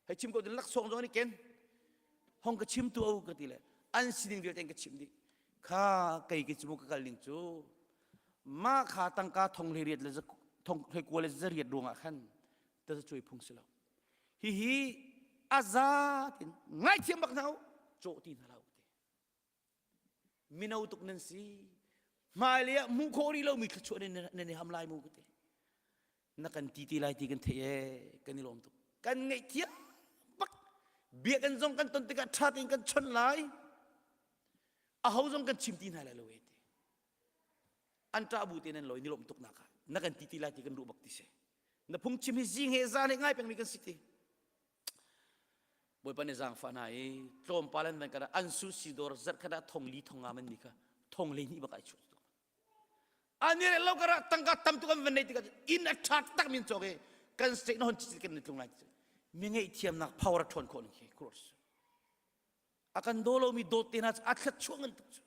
Hei chim ko din laksawng zong an i ken. Hong ka chim tu au ka ti le an sining vialte in ka chim dih. Kha kei ke cu ka kal ning cu ma kha tangka thong hlei riat le thong hlei kua le zariat ruangah khan ta cuai phung si lo. Hihi aza tin ngaithiam bak hna u cawh ti hna lo ti. Mino tuk nan si. Hmailei ah hmuh khawh rih lomi thluachuah nan i ham lai mu ka ti. Na kan ti ti lai ti kan theih ee kan i lawm tuk. Kan ngaihthiam bak. Biakinn zong kan ton tikah ṭha tein kan chawnh lai. Aho zong kan chim ti hna lai lo ee ti. An ṭah bu te nan lawi ni lawm tuk nak ah na kan ti ti lai ti kan ruh bak ti si. Na phungchim hi zing he zan he ngai pengmi kan si ti. Bawipa nih zaangfah hna i tlawmpal an van kana an su si dawr zarh khat ah thong li thong nga man mi kha thong le hnih bak ai chuah tuk ani le lo kara tangka tam tuk an van nei tikah inn a tha tak min cawk i kan state na hon chi kan ni tlung lai mi ngeih thiamnak power a ṭhawn khawh ning khi cross a kan daw lomi dawt te hna cu a thlet chuah ngan tuk cu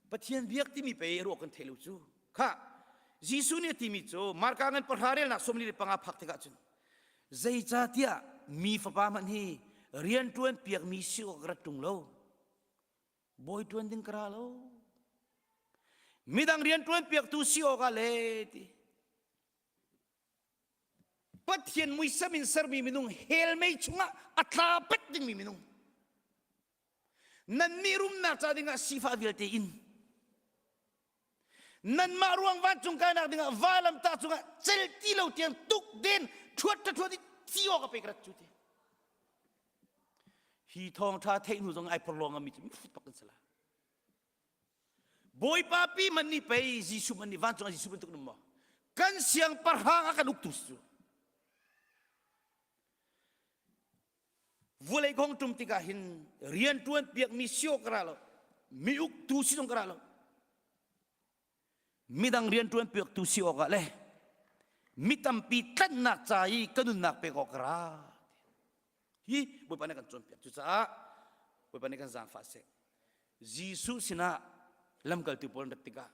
Pathian biak timi pei ruah kan theih lo cu kha Jesuh nih a timi cu Marka ngan pahra relnak 45 phak tikah cun zeicahtiah mi fapa hmanh hi rian ṭuan piakmi si awk rat ṭung lo bawi ṭuan ding ka ra lo midang rian ṭuan piaktu si awkah le ti Pathian muisam in sermi minung hell mei chungah a tla pet dingmi minung Nannih rumnak ca dingah sifah vialte in nanmah ruang vancung kainak dingah vailamtah cungah cel ti lo tiang tuk den ṭhuat ṭha ṭhuat i thi awk a pek rat cu ti. Hi thawngṭha theih hnu zong ai porhlaw ngami cu mifut bak kan si lai. Bawipa pi man nih pei Jesuh man nih vancung ah Jesuh bantuk num maw? Kan siangpahrang a kan uktu si cu. Vulei kong ṭum tikah hin rian ṭuan piakmi si awk ka ra lo. Mi uktu si zong ka ra lo. Midang rian ṭuan piaktu si awkah le mi tampi tlanhnak ca i ka nunnak pek awk ka ra. Hi Bawipa nih kan cawnpiak. Cucaah Bawipa nih kan zaangfah seh. Jesuh sinah lamkaltu pawl an rat tikah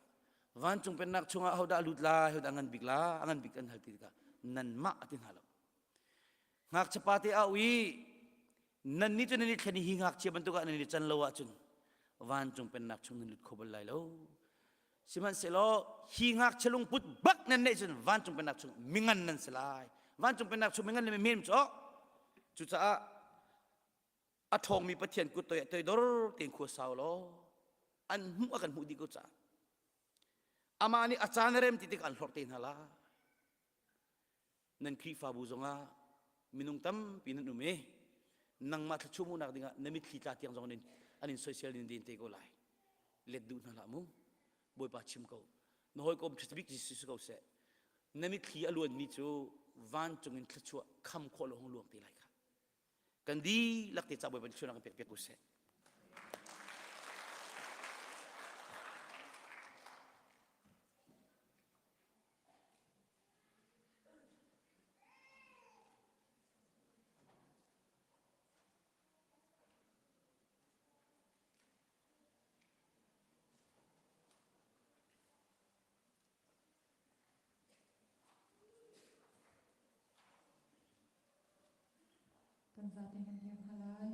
vancung pennak chungah hodah lut lai, hodah ngan bik la, a ngan bik an hal ti tikah nanmah a ti hna lo. Ngakchia pa te au i nannih cu nan i thlen i hi ngakchia bantuk ah nan i can lo ahcun vancung pennak chung nan lut kho bal lai lo. Sihmanhsehlaw hi ngakchia lungput bak nan neih cun vancung pennak chung mingan nan si lai. Vancung pennak chung mingan le mimem cu cucaah a ṭhawngmi Pathian kut toi ah toidor tein khua sau law an hmuh a kan hmuh dih ko caah amah nih a caan a rem ti tik an hlorh te hna la nan Khrihfabu zongah minung tampi nan um i nangmah thluachuah hmuhnak dingah na mitthli tla tiang zong an in soisel in den te ko lai let duh hna hlah mu Bawipa chim ko na hawikom ṭha bik Jesuh si ko seh na mitthli a luanmi cu vancung in thluachuah kham khawh lo hong luang te lai kha kan dihlak te ca Bawipa nih thluachuahnak kan pek piak ko seh. Kan zate kan dir hna lai.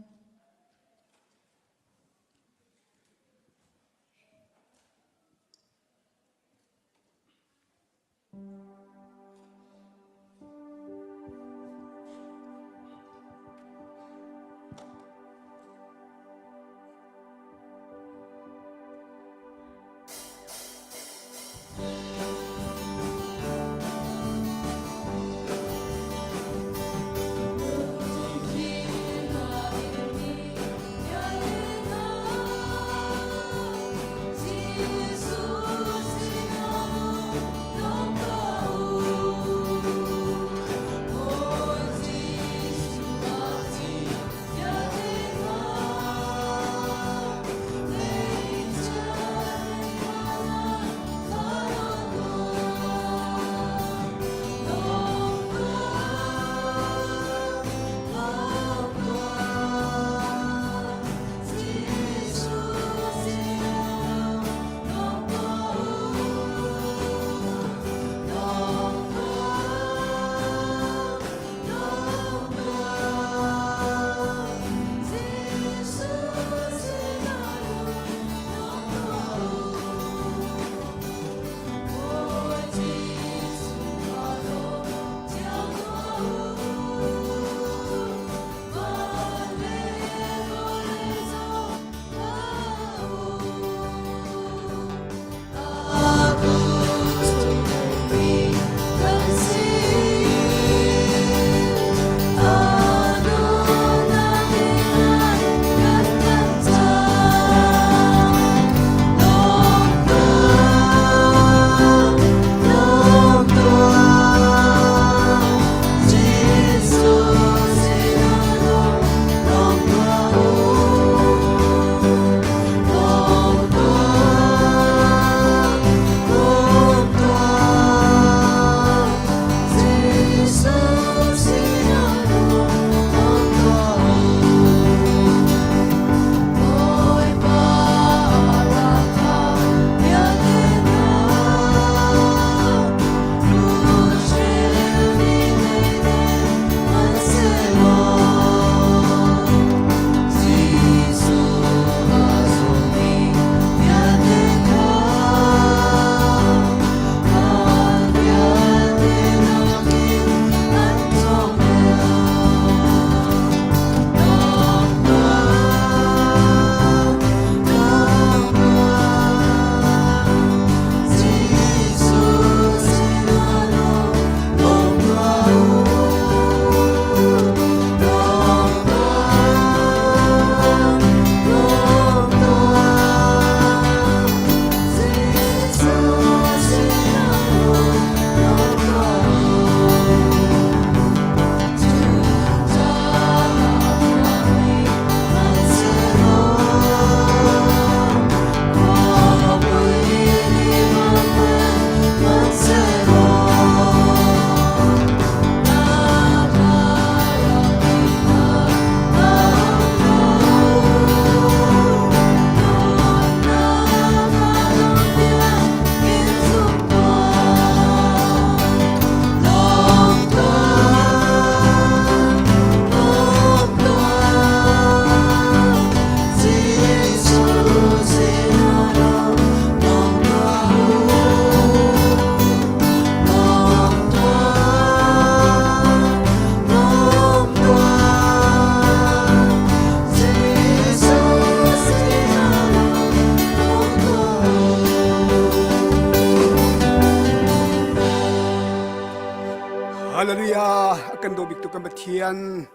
A kan daw bik tu kan Pathian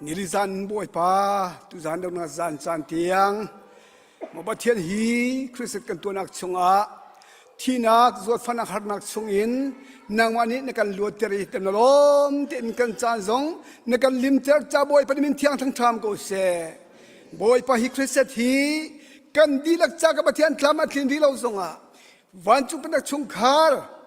nili zan Bawipa tuzan dong na zan caan tiang maw Pathian hi Christ kan tuahnak chungah thinak zawtfahnak harnak chungin nangmah nih na kan luatter i kan lawm tein kan caan zong na kan limter ca Bawipa min thiang thangṭham ko seh. Bawipa hi Christ hi kan dihlak ca ka Pathian tlam a tlin rih lo zongah vancung pennak chungkhar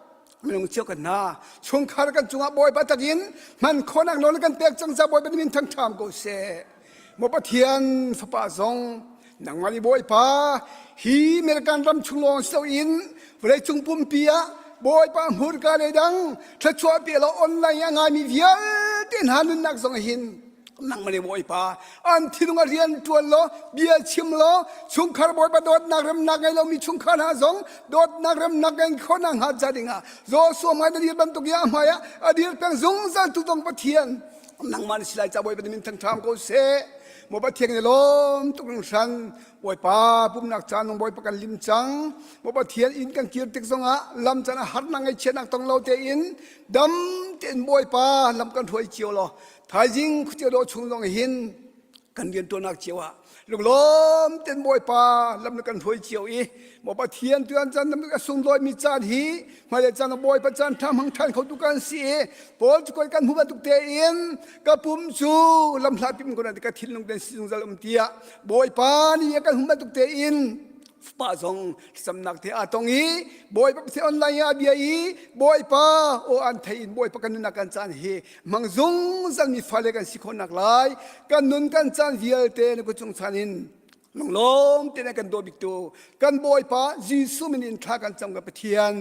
minung cio kan hna chungkhar kan cungah Bawipa takin hman khawhnak nawl kan pek cang ca Bawipa min thangṭham ko seh. Maw Pathian fapa zong nangmah nih Bawipa hi American ram chung lawng si loin vawleicung pumpi ah Bawipa hmurka le dang thluachuah pe lo online a ngaimi vialte hna nunnak zong hin nangmah nih Bawipa an thinlung a rian ṭuan law bia chim law chungkhar Bawipa dawtnak remnak ngei lomi chungkhar hna zong dawtnak remnak ngei khawhnak hnga ca dingah Joshua hmai na dir bantuk i a hmai ah a dir peng zungzal tu dong Pathian nangmah na si lai ca Bawipa min thangṭham ko seh maw Pathian i lawm tuk hringhran Bawipa pumnak caan nung Bawipa kan lim cang maw Pathian inn kan kir tik zongah lam caan a harnak ngaihchiatnak tong lo tein dam tein Bawipa lam kan hruai cio law thaizing khuachia dawh chung zong hin kan rianṭuannak cio ah lunglawm ten Bawipa lam na kan hruai cio i maw Pathian tuan caan nam a sunglawi mi caan hi hmailei caan ah Bawipa caan ṭha hmang ṭhan kho tu kan si i Paul cu kan hmu bantuk tein ka pum cu lam hlat pim ko ka thinlung ten si zungzal um tiah Bawipa nih a kan hmu bantuk tein pa zong thlacamnak te aa tong i Bawipa Pathian online ah bia i Bawipa aw an thei in Bawipa kan nunnak kan caan hi mang zungzal mi fale kan si khawhnak lai kan nun kan caan vialte na kut cung chan in lunglawm te kan dawt bik tu kan Bawipa Jesuh min in thla kan cam ka Pathian.